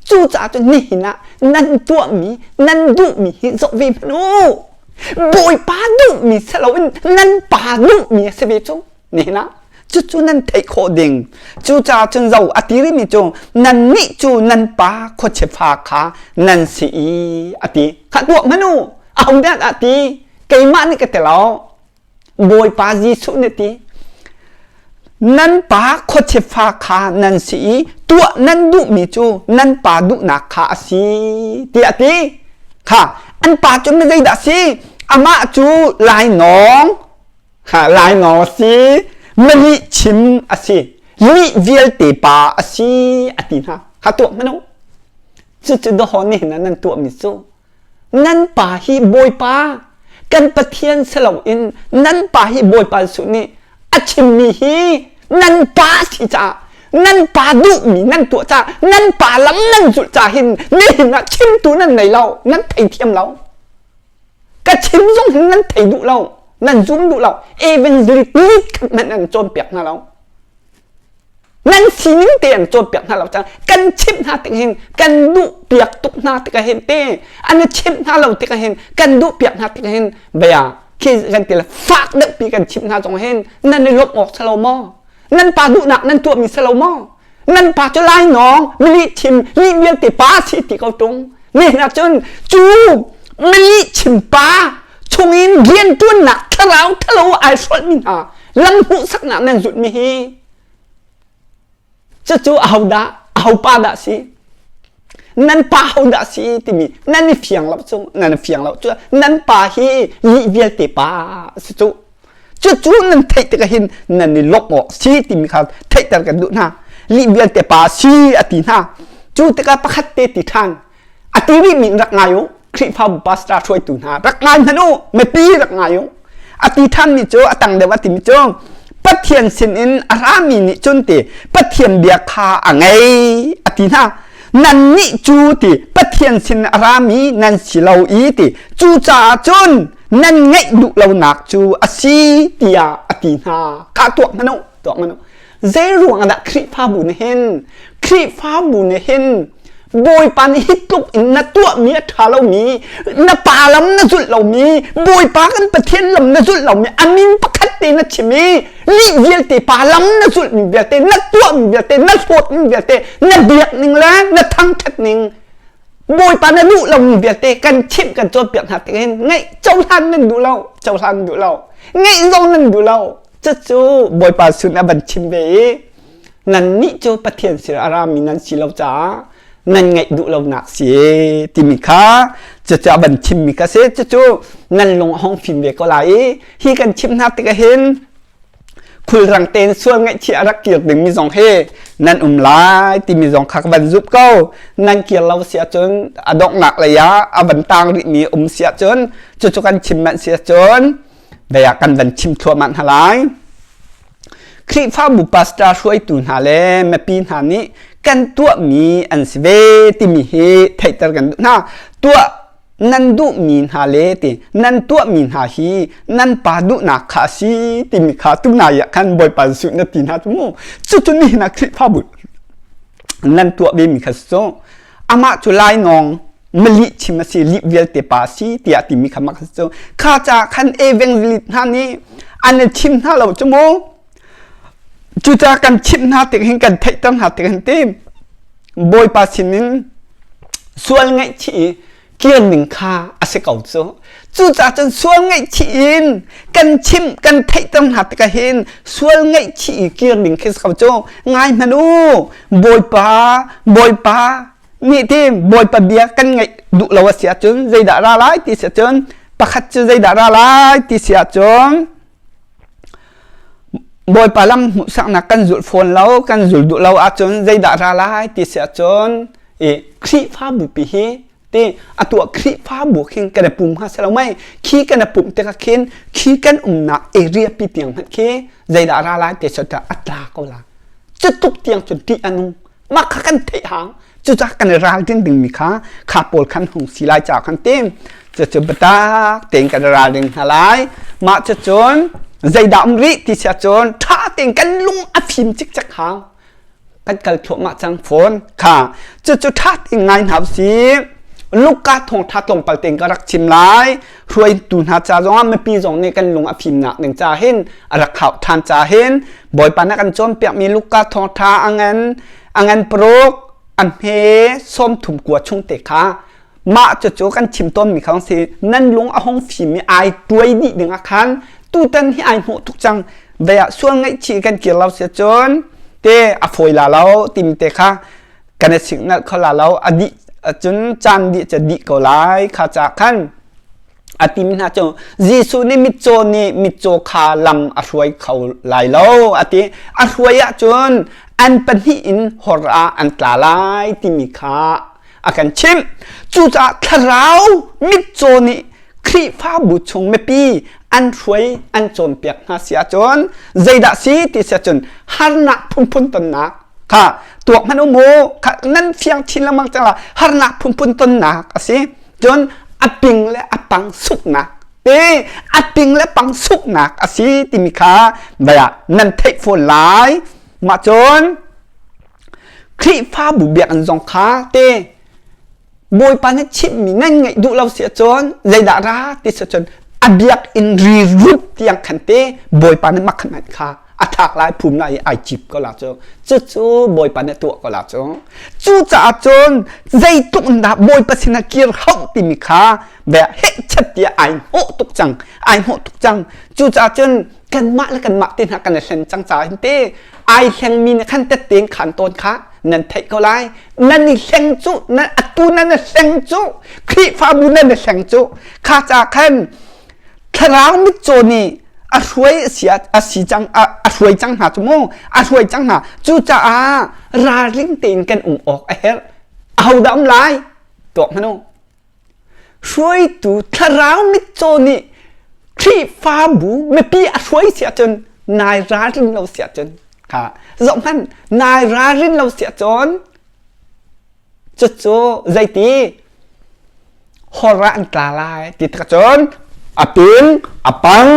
Speaker 1: Cucaah cun nihin ah nan tuahmi, nan duhmi hi zoh ve hmanh u. Bawipa duhmi si loin nan pa duhmi a si ve cu nihin ah. Cucu nan theih khawh ding. Cucaah cun zo a ti rihmi cu nannih cu nan pa khuachia fa kha nan si i a ti. Kha tuah hmanh u. Ahodah dah ti? Keimah nih ka ti lo. Bawipa Jesuh nih ti nan pa khuachia fa kha nan si i tuah nan duhmi cu nan pa duhnak kha a si tiah a ti. Kha an pa cu mi zeidah a si? Amah cu lainawng kha lainawng a si, malih chim a si, lih vialte pa a si a ti hna. Kha tuah hmanh u. Cucu dawhaw nihin ah nan tuahmi cu Nan pa hi Bawipa kan Pathian si loin nan pa hi Bawipa Jesuh nih a chimmi hi nan pa si caah nan pa duhmi nan tuah caah nan pa lam nan zulh caah hin nihin ah chimtu nan nei lo nan theithiam lo ka chim zong hin nan thei duh lo nan zum duh lo evangelist khat hmanh an cawnpiak hna lo Nan sining te an cawnpiak hna lo cang. Kan chimh hna tik hin kan duh piak tuk hna tik hin te an i chimh hna lo tik hin kan duh piak hna tik hin bia khi kan ti le fak deuh pi kan chimh hna zong hin nan i lawmh awk si lo maw? Nan pa duhnak nan tuahmi si lo maw? Nan pa cu lai nawng milih chim lih vialte pa si ti ko tung. Nihin ah cun cu milih chim pa chungin rianṭuannak thlarau ṭhalo ai hrolhmi hna lam hmuhsaknak nan zulhmi hi cucu ahodah ahopa dah si nan pa hodah si timi nan i fiang lo cu nan i fiang lo cu nan pa hi lih vialte pa si cu cucu nan theih tikah hin nan i lawmh awk si timi kha theihter kan duh hna lih vialte pa si a ti hna cu tikah pakhat te ti ṭhan A ti rihmi in rak ngai u. Khrihfabu pastor hruaitu hna rak ngai hmanh u. Mipi rak ngai u. A ti ṭhanmi cu a tang deuh a timi cu Pathian sinin a rami nih cun ti Pathian bia kha a ngei a ti hna. Nannih cu ti Pathian sin a rami nan si lo i ti cucaah cun nan ngaih duh lonak cu a si tiah a ti hna. Kha tuak hmanh u, tuak hmanh u. Zei ruang dah Khrihfabu nih hin Khrihfabu nih hin Bawipa nih hi tluk in na tuahmi a ṭha lomi, na pa lam na zulh lomi, Bawipa kan Pathian lam na zulh lomi, a min pakhat te na chim i lih vialte pa lam na zulhmi vialte, na tuahmi vialte, na hlawtmi vialte, na biak ning le na thangṭhat ning, Bawipa na duh lomi vialte kan chimh kan cawnpiak hna tik hin ngaih cohlan nan duh lo, cohlan duh lo, ngaih zong nan duh lo. Cucu Bawipa sun a van chim ve i nannih cu Pathian sin a rami nan si lo caah nan ngaih duh lonak si timi kha cucu a van chimmi kha si cucu nan lung a hong fim ve ko lai i hi kan chim hna tikah hin khulrang tein sual ngaihchih a rak kir dingmi zong hi nan um lai timi zong kha ka van zup ko nan kir lo si ahcun a donghnak lei ah a van tang rihmi um si ahcun cucu kan chim manh si ahcun Dei ah kan van chim thluahmah hna lai. Khrihfabu pastor hruaitu hna le mipi hna nih kan tuahmi an si ve timi hi theihter kan duh hna. Tuah nan duhmi hna le ti nan tuahmi hna hi nan pa duhnak kha a si timi kha tunai ah khan Bawipa Jesuh na ti hna cu mu. Cucu nihin ah Khrihfabu nan tuah vemi kha si cu amah cu lainawng malih chim a si lih vialte pa a si tiah timi kha mak cu kha ca khan evangelist hna nih an i chim hna lo cu mu cucaah kan chimh hna tik hin kan theihter hna tik hin ti bawipa sinin sual ngaihchih i kir ning kha a si ko cu cucaah cun sual ngaihchih in kan chimh kan theihter hna tikah hin sual ngaihchih i kir ding khi si ko cu ngai hmanh u bawipa bawipa nih ti bawipa bia kan ngaih duh lo a si ahcun zeidah ra lai ti si ahcun pakhat cu zeidah ra lai ti si ahcun. Bawipa lam hmuhsaknak kan zulh fawn lo, kan zul duh lo ahcun zeidah ra lai ti si ahcun i Khrihfabu pi hi ti atu ah Khrihfabu khin kan i pum hnga si lo mei khi kan i pumh tikah khin khi kan umnak area pi tiang hmanh khi zeidah ra lai ti si a tla ko la. Cu tuk tiang cun ṭih a nung. Mah kha kan theih hang. Cucaah kan i ralrin dingmi kha kha pawl khan hung si lai caah khan tim. Cucu biatak tein kan i ralring hna lai. Mah cucun zeidah um rih ti si ahcun ṭha tein kan lung a fim cikcek hang. Kan kal thluahmah cang fawn. Kha cucu ṭha tein ngai hna usih. Luka thawngṭha tlawmpal tein ka rak chim lai. Hruaitu hna ca zongah mipi zong nih kan lung a fimnak ding ca hin a rak hauh ṭhan ca hin Bawipa nih a kan cawnpiakmi Luka thawngṭha a ngan a ngan paruk a hme 39 chung te kha mah cucu kan chim tawnmi kha si nan lung a hung fim i ai tuai dih ding ah khan tutan hi ai hnawh tuk cang vei ah sual ngaihchih kan kir lo si cun te a fawi la lo timi te kha kan i signal kho la lo a dih cun caan dih cu dih ko lai kha ca khan a timi hna cu Jesuh nih mitcaw nih mitcaw kha lam a hruai kho lai lo a ti. A hruai ahcun an pahnih in hor ah an tla lai timi kha a kan chimh. Cucaah thlarau mitcaw nih Khrihfabu chung mipi an hruai an cawnpiak hna si ahcun zeidah si ti si ahcun harnak phunphun tonnak kha tuak hmanh u mu kha nan fiang chin lengmang cang la harnak phunphun tonnak a si. Cun a ping le a pang suknak te a ping le pang suknak a si timi kha baya nan theih fawn lai. Mah cun Khrihfabu biakinn zong kha te Bawipa nih chimhmi nan ngaih duh lo si ahcun zeidah ra ti si ahcun a biakinn ri rup tiang khan te Bawipa nih makhan kha a thlak lai phum lai i ai cip ko la cu cucu Bawipa nih tuah ko la cu cucaah cun zeitluk in dah Bawipa sinah kir hauh timi kha bia hehchat tiah ai hnawh tuk cang ai hnawh tuk cang cucaah cun kanmah le kanmah te hna kan i hlen cang caah hin te ai hlengmi nih khan tettein khan tawn kha nan theih ko lai nan i hleng cu nan atu nan i hleng cu Khrihfabu nan i hleng cu kha ca khan thlarau mitcaw nih a hruai a si cang a hruai cang hna cu mu a hruai cang hna cucaah ralring tein kan um awk a herh ahodah um lai tuak hmanh u hruaitu thlarau mitcaw nih Khrihfabu mipi a hruai si ahcun nai ralrin lo si ahcun kha zoh hmanh nai ralrin lo si ahcun Cucu zeiti hor ah an tla lai ti tikah cun a ping a pang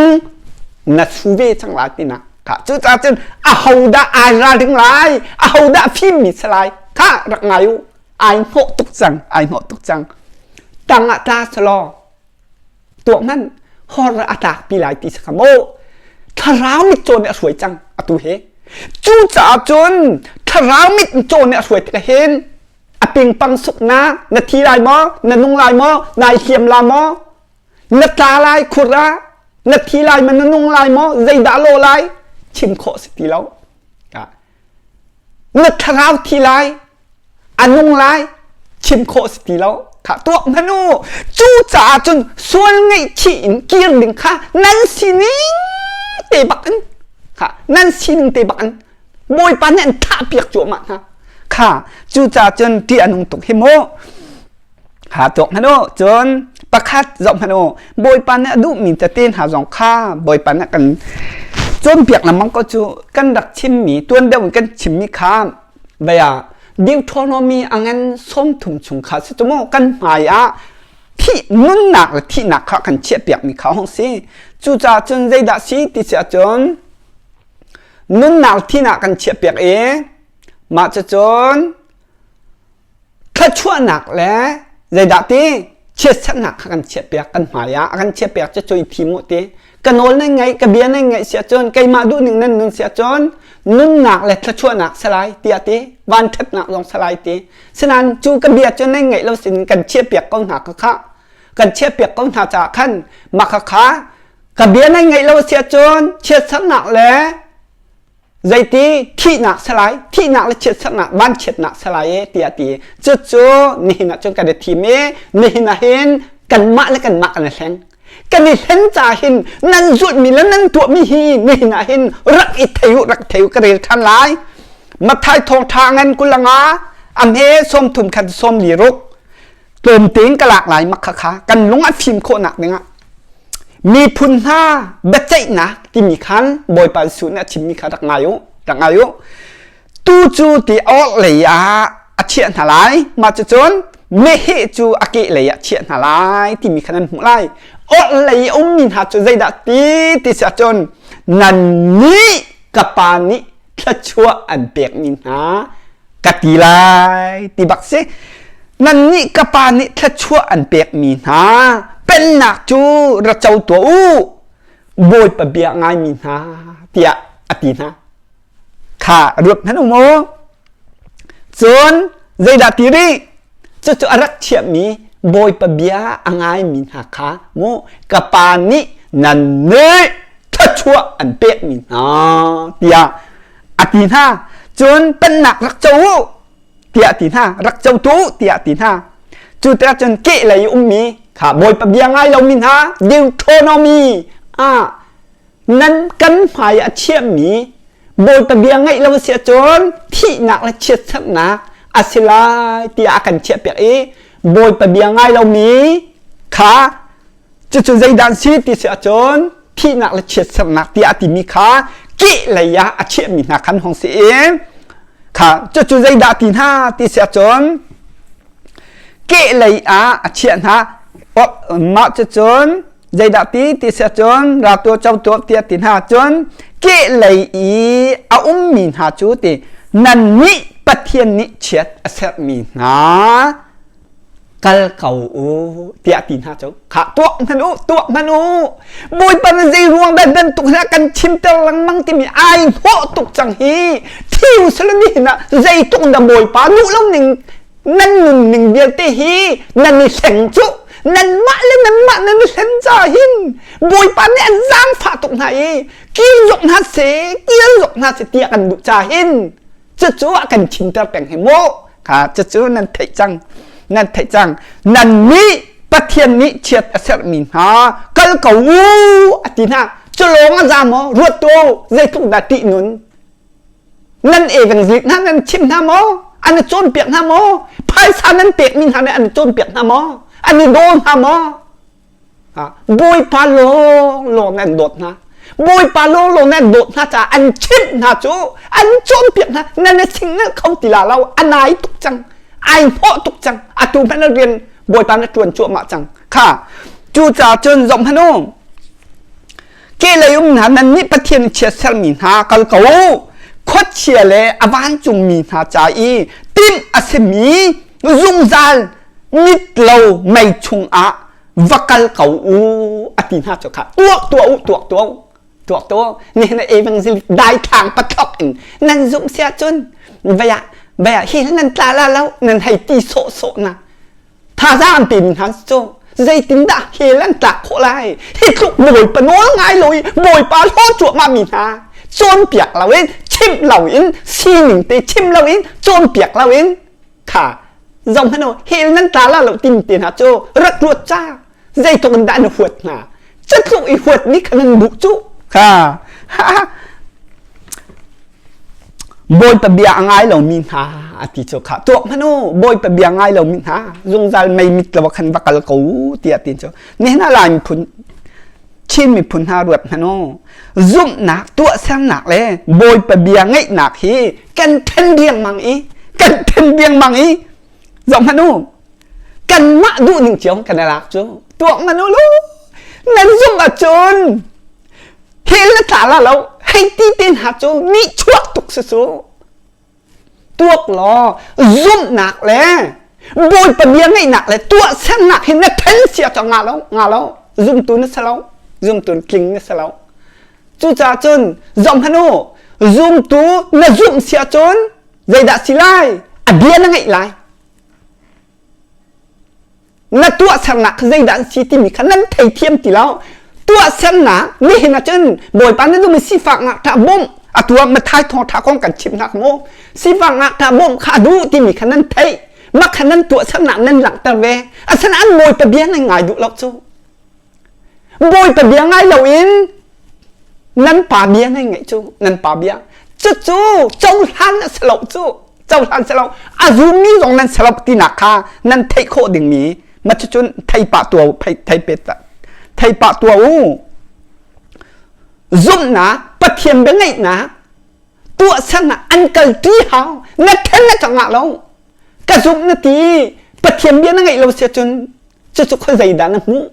Speaker 1: na su ve cang lai tinak kha cucaah cun ahodah ai ralring lai ahodah fimmi si lai kha rak ngai u ai hnawh tuk cang ai hnawh tuk cang tang ah tla selaw tuah hmanh hor a tlakpi lai ti si kha mu thlarau mit caw nih a hruai cang atu hi cucaah cun thlarau mit caw nih a hruai tikah hin a pingpang suknak na thi lai maw na nung lai maw nai hliam la maw na tla lai khur ah na thi lai ma na nung lai maw zeidah lo lai chim khawh si ti lo Na thlarau thi lai, a nung lai, chim khawh si ti lo. Kha tuak hmanh u. Cucaah cun sual ngaihchih in kir ding kha nan sining te bak in kha nan sining te bak in Bawipa nih an thah piak cuahmah hna. Kha cucaah cun ṭih a nung tuk hi mu. Ha tuak hmanh u. Cun pakhat zoh hmanh u. Bawipa nih a duhmi tete hna zong kha Bawipa nih kan cawnpiak lengmang ko cu kan rak chimmi tuan deuh in kan chimmi kha vei ah Deuteronomy a ngan 30 chung kha si cu mu kan hmai ah thih nunnak le thihnak kha kan chiahpiakmi kha hong si. Cucaah cun zeidah si ti si ahcun nunnak thihnak kan chiahpiak i mah cucun thluachuahnak le zeidah ti chiatserhnak kha kan chiahpiak kan hmai ah a kan chiahpiak cu cui thim u ti ka nawl nan ngaih ka bia nan ngaih si ahcun keimah duhning nan nun si ahcun nunnak le thluachuahnak si lai tiah ti vanṭhatnak zong si lai ti sinain cu ka bia cu nan ngaih lo sin kan chiahpiak ko hna kha kha kan chiahpiak ko hna caah khan mah kha kha ka bia nan ngaih lo si ahcun chiatserhnak le Zeiti thihnak salai, thihnak le chiatserhnak, vanchiatnak salai e tiah ti. Cucu nihin ah cun kan i thim i nihin ah hin kanmah le kanmah kan i hleng. Kan i hlen ca hin nan zulhmi le nan tuahmi hi nihin ah hin rak i thei u, rak thei u ka rel ṭhan lai. Matthai thawngṭha ngan 25 a hme 30 khan 46 tlawmte in ka lak lai mak kha kha kan lung a fim khawhnak dingah miphun hna biaceihnak timi khan Bawipa Jesuh nih a chimmi kha rak ngai u rak ngai u tu cu ti awk lei ah a chiah hna lai mah cucun meheh cu a keh lei ah chiah hna lai timi kha nan hmuh lai awk lei a ummi hna cu zeidah ti ti si ahcun nannih ka pa nih thluachuah an pekmi hna ka ti lai ti bak si nannih ka pa nih thluachuah an pekmi hna pennak cu ra co tuah u bawipa bia ngaimi hna tiah a ti hna kha ruat hmanh u mu cun zeidah ti rih cucu a rak thiammi bawipa bia a ngaimi hna kha mu ka pa nih nan nih thluachuah an pekmi hna tiah a ti hna cun pennak rak co u tiah a ti hna rak co tu u tiah a ti hna cu tikah cun keh lei ummi kha bawipa bia ngai lomi hna Deuteronomy ah nan kan hmai a chiahmi bawipa bia ngaih lo si ahcun thihnak le chiatserhnak a si lai tiah a kan chiahpiak i bawipa bia ngai lomi kha cucu zeidah an si ti si ahcun thihnak le chiatserhnak tiah a timi kha keh lei ah a chiahmi hna khan hong si i kha cucu zeidah ti hna ti si ahcun keh lei ah a chiah hna mah cucun zeidah ti ti si ahcun ratu cotu tiah ti hna cun keh lei i a ummi hna cu ti nannih Pathian nih chiat a serhmi hna kal ko u tiah ti hna cu kha tuak hmanh u tuak hmanh u Bawipa na zei ruang dah bantuk hna kan chimter lengmang timi ai hnawh tuk cang hi thiu salani hin ah zeituk dah Bawipa duh lo ning nan nun ning vialte hi nan i hleng cu nanmah le nanmah nan i hlen ca hin Bawipa nih an zaangfah tuk hna i kir zok hna seh kir zok hna seh tiah kan duh ca hin cucu a kan chimter peng hi mu kha cucu nan theih cang nan theih cang nan nih Pathian nih chiat a serhmi hna kal ko u a ti hna cu lawng a za maw ruat tu zeitluk dah ṭih nun nan evangelist hna nan chim hna maw an i cawnpiak hna maw phaisa nan pekmi hna nih an i cawnpiak hna maw an i daw hna maw Bawipa lawnglawng nan dawt hna. Bawipa lawnglawng nan dawt hna caah an chimh hna cu an cawnpiak hna nan i singnal kho ti la lo a nai tuk cang ai hnawh tuk cang atu hmanh na rian Bawipa na ṭuan cuahmah cang kha cucaah cun zong hmanh u kehlei um hna nan nih Pathian chiatsermi hna kal ko u khuachia le a vancungmi hna ca i timh a simi zungzal mit lo mei chungah va kal ko u a ti hna cu kha tuak tuah u tuak tuah u tuak tuah u nihin evangel daithlang pathok in nan zumh sia cun vaya vaya hi nan tla la lo nan hei ti sawh sawh na thazaang an pe mi hna cu zeitindah hell an tlak khawh lai hi tluk bawipa nawl ngai lo i bawipa hlaw cuahmah mi hna cawnpiak loin chimh loin sining te chim loin cawnpiak loin kha zoh hmanh u hell nan tla la lo tin te hna cu rak ruat ca zeitluk in dah na huat hna cutluk i huat ni kha nan duh cu kha Bawipa bia a ngai lomi hna a ti cu kha tuak hmanh u Bawipa bia ngai lomi hna zungzal mei mit lo khan va kal ko tiah ti cu nihin ah Lai miphun Chin miphun hna ruat hmanh u zumhnak tuahsernak le Bawipa bia ngaihnak hi kan then riangmang i kan then riangmang i zoh hmanh u kanmah duhning cio kan i lak cu tuak hmanh u lu nan zumh ahcun hell na tla la lo hei ti te hna cu nihchuak tuk si su tuak law zumhnak le bawipa bia ngaihnak le tuahsernak hi na then sia cu nga lo nga lo zumtu na si lo zumtu tling na si lo cucaah cun zom hmanh u zumtu na zumh sia cun zeidah si lai a bia na ngaih lai Na tuahsernak kha zeidah an si timi kha nan theithiam ti lo. Tuahsernak nihin ahcun Bawipa na dum i sifak ngakṭah bawmh atu ah Matthai thawngṭha kong kan chimh hna mu. Sifak ngakṭah bawmh kha a duh timi kha nan theih. Mah kha nan tuahsernak nan langhter ve. Asinain Bawipa bia nan ngai duh lo cu. Bawipa bia ngai loin nan pa bia nan ngaih cu nan pa bia cucu cohlan a si lo cu cohlan si lo a zummi zong nan si lo tinak kha nan theih khawh dingmi ma cucun thei pah tua thei pe thei pah tua u zumhnak Pathian bia ngaihnak tuahsernak an kalṭi hau na then na cangah lo ka zumh na ti Pathian bia na ngaih lo sia cun cucu khoi zeidah na hmuh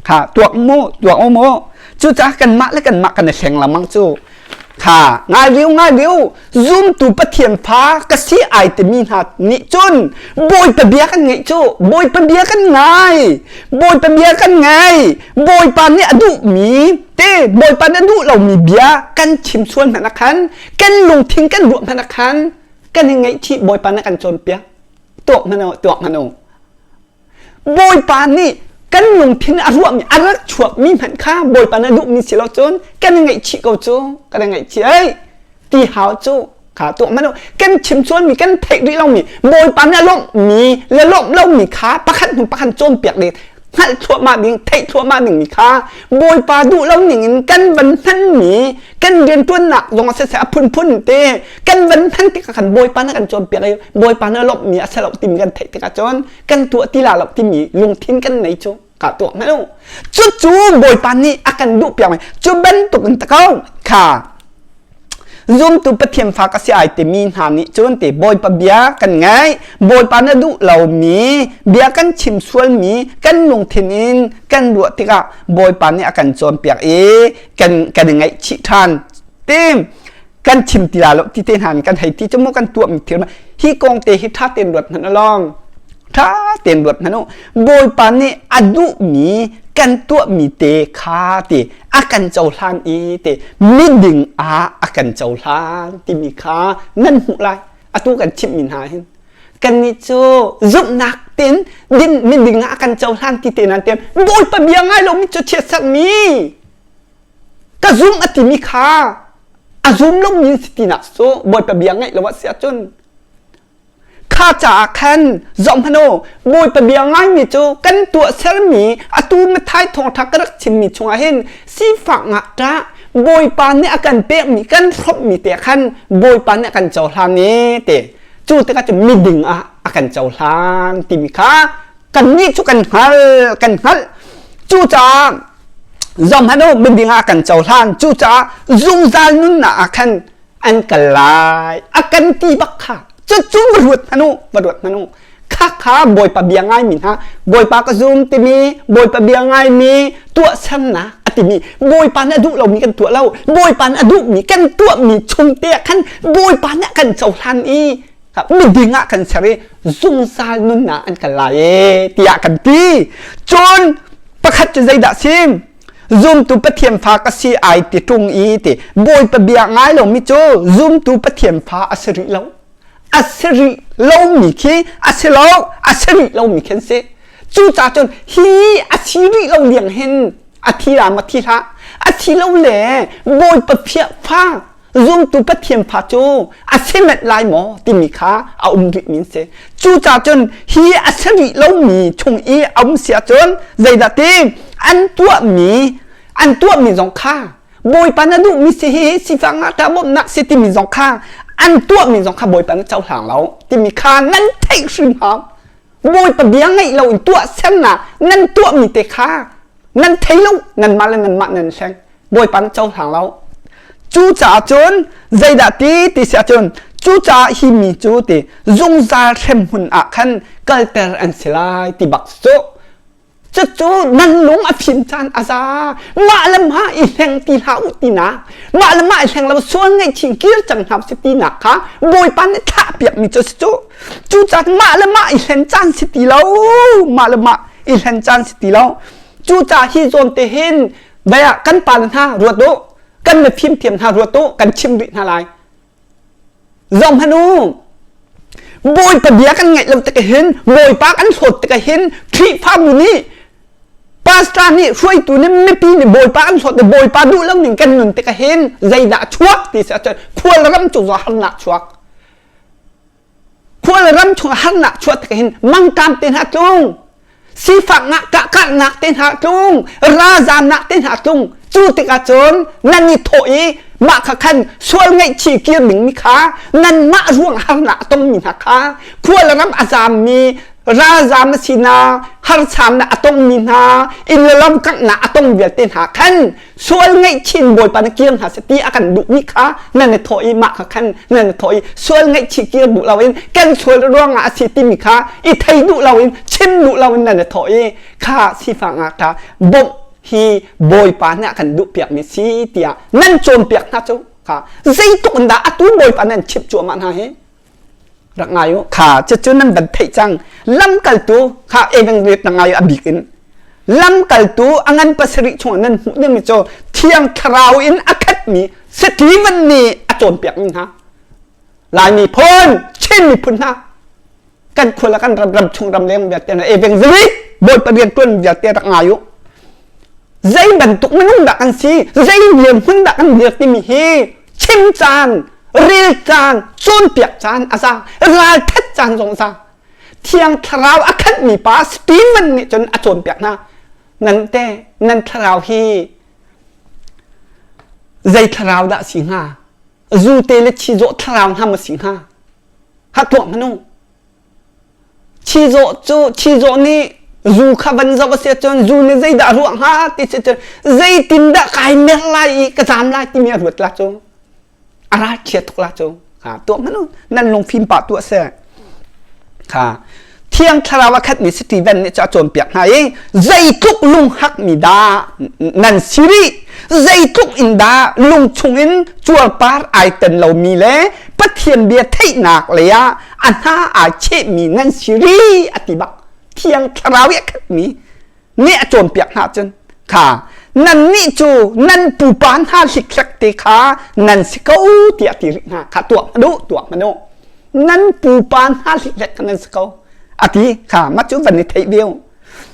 Speaker 1: Kha tuak mu tuak u mu cucaah kanmah le kanmah kan i hleng lengmang cu kha ngai riu ngai riu zumtu Pathian fa ka si ai timi hna nih cun Bawipa bia kan ngeih cu Bawipa bia kan ngai Bawipa bia kan ngai Bawipa nih a duhmi te Bawipa nih a duh lomi bia kan chim sual hmanh ah khan kan lungthin kan ruah hmanh ah khan kan i ngaihchih Bawipa nih a kan cawnpiak tuak hmanh u tuak hmanh u Bawipa nih kan lungthin a ruahmi a rak chuakmi hmanh kha Bawipa nih a duhmi si lo cun kan i ngaihchih ko cu kan i ngaihchih ei ti hau cu kha tuah hmanh u kan chim sualmi kan theih rih lomi Bawipa nih a lawmhmi le lawmh lomi kha pakhat hnu pakhat cawnpiak ding hngalh thluahmah ding theih thluahmah dingmi kha Bawipa duh lo ning in kan van hmanmi kan rianṭuannak zong a siseh a phunphun te kan van hman tikah khan Bawipa nih kan cawnpiak i Bawipa nih a lawmhmi a si lo timi kan theih tikah cun kan tuah ti la lo timi lungthin kan nei cu ka tuah hmanh u cucu Bawipa nih a kan duh piak cu bantuk in takau kha zumtu Pathian fa ka si ai timi hna nih cun te Bawipa bia kan ngai Bawipa na duh lomi bia kan chim sualmi kan lungthin in kan ruah tikah Bawipa nih a kan cawnpiak i kan kan i ngaihchih ṭhan tim kan chim ti la lo ti te hna kan hei ti cu mu kan tuah mi thil hi kong te hi ṭha tein ruat hmanh along ṭha tein ruat hmanh u Bawipa nih a duhmi kan tuahmi te kha ti a kan cohlan i te miding ah a kan cohlan timi kha nan hmuh lai atu kan chimhmi hna hin kannih cu zumhnak tin din miding ah a kan cohlan ti te nan tem Bawipa bia ngai lomi cu chiatsermi ka zum a timi kha a zum lomi si tinak cu Bawipa bia ngaih lo ah si ahcun kha caah khan zohhmanh u Bawipa bia ngaimi cu kan tuahsermi atu Matthai thawngṭha ka rak chimmi chungah hin sifak ngakṭah Bawipa nih a kan pekmi kan hrawmhmi te khan Bawipa nih a kan cohlan i te cu tikah cu miding ah a kan cohlan timi kha kannih cu kan hngal kan hngalh cucaah zohhmanh u miding ah kan cohlan cucaah zungzal nunnak ah khan an kal lai a kan ti bak kha cucu va ruat hmanh u va ruat hmanh u kha kha bawipa bia ngaimi hna bawipa ka zum timi bawipa bia ngaimi tuahsernak a timi bawipa nih a duh lomi kan tuah lo bawipa nih a duhmi kan tuahmi chung te ah khan bawipa nih a kan cohlan i miding ah kan ser i zungzal nunnak an kal lai e tiah kan ti cun pakhat cu zeidah sim zumtu Pathian fa ka si ai ti ṭung i ti Bawipa bia ngai lomi cu zumtu Pathian fa a si rih lo a si rih lomi khi a si lo a si rih lomi khi an si cucaah cun hi a si rih lo liang hin a thi la ma thi hlah a thi lo le Bawipa fa zumtu Pathian fa cu a si met lai maw timi kha a um rih mi si. Cucaah cun hi a si rih lomi chung i a um si ahcun zeidah ti an tuahmi an tuahmi zong kha Bawipa na duhmi si hi sifak ngakṭah bawmhnak si timi zong kha an tuahmi zong kha Bawipa na cohlang lo timi kha nan theih hrim hau. Bawipa bia ngaih lo in tuahsernak nan tuahmi te kha nan thei lo nanmah le nanmah nan hleng. Bawipa nih cohlang lo. Cucaah cun zeidah ti ti si ahcun cucaah hi mi cu ti zungzal hremhmun ah khan kalter an si lai ti bak cu cucu nan lung a fim caan a za mah le mah i hleng ti hlah u tinak mah le mah i hleng lo sual ngaihchih kir cang hna si tinak kha Bawipa nih thlah piak mi cu si cu cucaah mah le mah i hlen caan si ti lo mah le mah i hlen caan si ti lo cucaah hi zawn te hin Vai ah kan pa le hna ruat u, kan mifim thiam hna ruat u, kan chim rih hna lai. Zong hmanh u, Bawipa bia kan ngaih lo tik hin, Bawipa kan hlawt tik hin, Khrihfabu nih pastor nih hruaitu nih mipi nih Bawipa kan hlawt i Bawipa duh lo ning kan nun tik hin zeidah chuak ti si ahcun khual ram cu harnak chuak. Khual ram chung harnak chuah tik hin mangṭam te hna tlung. Sifak ngah te hna tlung, ralzamnak te hna tlung. Cu tikah cun nan i thawh i mah kha khan sual ngaihchih kir ding mi kha nanmah ruang harnak a tongmi hna kha khua le ram a zammi ralzam a sinak harsamnak a tongmi hna inn le lam kanghnak a tong vialte hna khan sual ngaihchin Bawipa na kir hna seh ti a kan duhmi kha nan i thawh i mah kha khan nan i thawh i sual ngaihchih kir duh loin kan sual ruangah a si timi kha i thei duh loin chim duh loin nan i thawh i kha sifak ngakṭah bawmh hi Bawipa nih a kan duhpiakmi si tiah nan cawnpiak hna cu kha zeitluk in dah atu Bawipa nan chimh cuahmah hna hi rak ngai u. Kha cucu nan van theih cang. Lamkaltu kha evangelist na ngai a bik in lamkaltu a ngan pasarih chungah nan hmuh dingmi cu Thiang Thlarau in a khatmi Stephen nih a cawnpiakmi hna. Lai miphun, Chin miphun hna kan khua le kan ram ram chung ram leng vialte na evangelist Bawipa rian tuan vialte rak ngai u. Zei bantuk minung dah kan si, zei dirhmun dah kan dir timi hi chim caan, rel caan, cawnpiak caan a za, ralthat caan zong a za. Thiang Thlarau a khatmi pa Stephen nih cun a cawnpiak hna. Nan te, nan thlarau hi zei thlarau dah si hnga? Zute le chizawh thlarau hna maw si hnga? Ha tuah hmanh u. Chizawh cu chizawh nih zu kha van zoh a si ahcun zu nih zeidah a ruah hnga ti si cun zeitindah kai mer lai i ka zaam lai timi a ruat la cu. A ralchia tuk la cu. Ha tuah hmanh u. Nan lungfim pah tuah seh. Kha Thiang Thlarau a khatmi Stephen nih cu a cawnpiak hna i zeitluk lunghakmi dah nan si rih zeitluk in dah lung chungin cuarpar ai ten lomi le Pathian bia theihnak lei ah a hna ai chehmi nan si rih a ti bak. Thiang Thlarau i a khatmi nih a cawnpiak hna cun kha nannih cu nan pupa hna hlikhlek te kha nan si ko tiah ti rih hna kha tuah hmanh u tuah hmanh u nan pupa hna hlikhlek kha nan si ko a ti kha mah cu van i theih ve u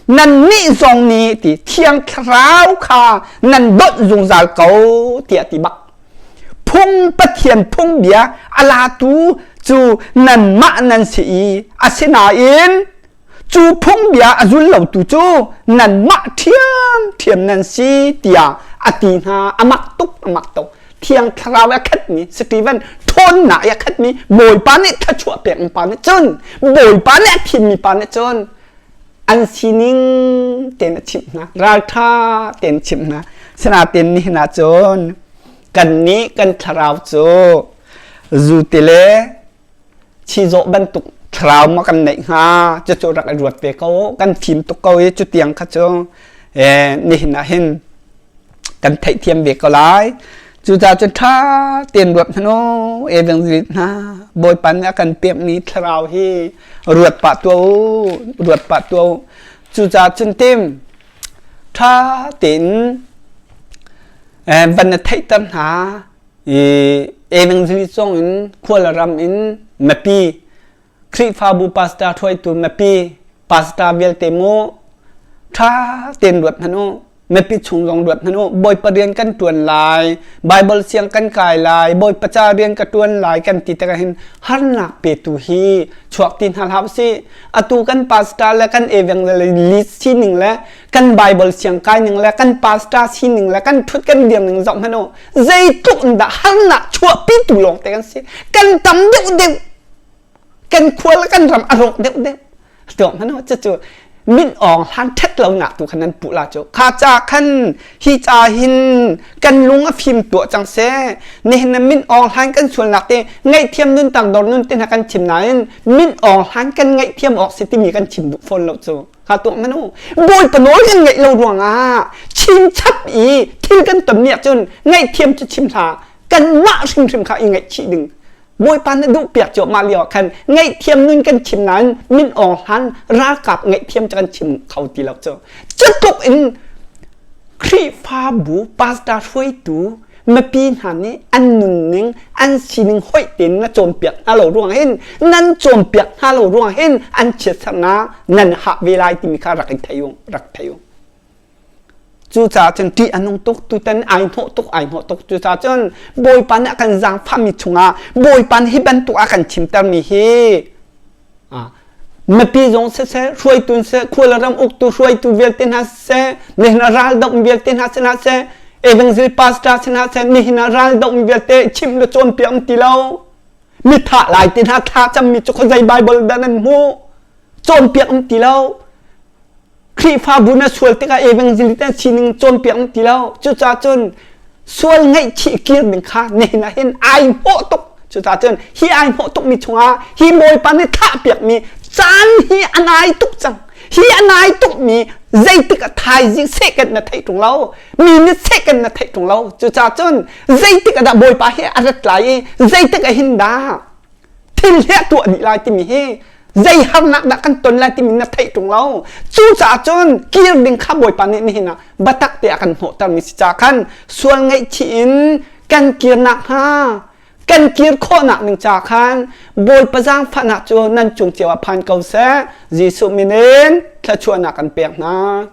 Speaker 1: nannih zong nih ti Thiang Thlarau kha nan donh zungzal ko tiah ti bak phung Pathian phungbia a latu cu nanmah nan si i asinain Cu phungbia a zul lotu cu nanmah ṭhiamṭhiam nan si tiah a ti hna. A mak tuk, a mak tuk. Thiang Thlarau a khatmi Stephen ṭhawnnak i a khatmi Bawipa nih thluachuah pekmi pa nih cun Bawipa nih a thimmi pa nih cun an sining tein a chimh hna. Ralṭha tein a chimh hna. Sinain nihin ah cun kannih kan thlarau cu zute le chizawh bantuk thlarau maw kan neih hnga cucu rak i ruat ve ko kan fim tuk ko i cutiang kha cu nihin ah hin kan theihthiam ve ko lai. Cucaah cun ṭha tein ruat hmanh u evangelist hna Bawipa nih a kan pekmi thlarau hi ruat pah tuah u ruat pah tuah u. Cucaah cun tim ṭha tein van na theihter hna i evangelist zong in khua le ram in mipi Khrihfabu pastor hruaitu mipi pastor vialte mu ṭha tein ruat hmanh u mipi chung zong ruat hmanh u Bawipa rian kan ṭuan lai Bible siang kan kai lai Bawipa ca rian ka ṭuan lai kan ti tikah hin harnak petu hi chuak ti hna hlah usih atu kan pastor le kan evangelist sining le kan Bible siang kai ning le kan pastor sining le kan ṭhut kan dir ning zoh hmanh u Zeitluk in dah harnak chuahpitu lawngte kan si. Kan tam deuhdeuh. Kan khua le kan ram a rawk deuhdeuh. Tuak hmanh cucu min awng hlan ṭhet lonak tu khan nan puh la cu. Kha ca khan hi ca hin kan lung a fim tuah cang seh. Nihin na min awng hlan kan sualnak te ngaihthiam nun tangdor nun te hna kan chim nain min awng hlan kan ngaihthiam awk si timi kan chim duh fawn lo cu. Kha tuah hmanh u. Bawipa nawl kan ngaih lo ruangah chinchap i thil kan ton mi ahcun ngaihthiam cu chim hlah. Kanmah hrimhrim kha i ngaihchih ding. Bawipa na duh piak cuahmah lio ah khan ngaihthiam nun kan chim nain min awng hlan ralkap ngaihthiam cu kan chim kho ti lo cu. Cutluk in Khrihfabu pastor hruaitu mipi hna nih an nunning an sining hoih tein na cawnpiak hna lo ruang hin nan cawnpiak hna lo ruang hin an chiatsernak nan hah ve lai timi kha rak i thei u rak thei u. Cucaah cun ṭih a nung tuk tutan ai hnawh tuk ai hnawh tuk. Cucaah cun Bawipa nih a kan zaangfahmi chungah Bawipa nih hi bantuk a kan chimtermi hi. Mipi zong siseh, hruaitu siseh, khua le ram uktu hruaitu vialte hna siseh, nihin ah ral doh vialte hna si hna seh, evangel pastor si hna seh, nihin ah ral doh vialte chimh le cawnpiak um ti lo. Mi thah lai ti hna thla cammi cu khuazei Bible dah nan hmuh? Cawnpiak um ti lo. Khrihfabu na sual tikah evangelist na sining cawnpiak um ti lo. Cucaah cun sual ngaihchih kir ding kha nihin ah hin ai hmawh tuk. Cucaah cun hi ai hmawh tukmi chungah hi Bawipa nih thlahpiakmi caan hi a nai tuk cang. Hi a nai tukmi zeitik ah thaizing second na theih ṭung lo. Mi nih second na theih ṭung lo. Cucaah cun zeitik ah dah Bawipa hi a rat lai i zeitik ah hin dah thil hi a tuah dih lai timi hi zei harnak dah kan ton lai timi na theih ṭung lo. Cucaah cun kir ding kha Bawipa nih nihin ah biatak te a kan hnawhtermi si ca khan sual ngaihchih in kan kir nakhnga kan kir khawhnak ding ca khan Bawipa zaangfahnak cu nan cung cio ah phan ko seh. Jesuh min in thluachuahnak kan pek hna.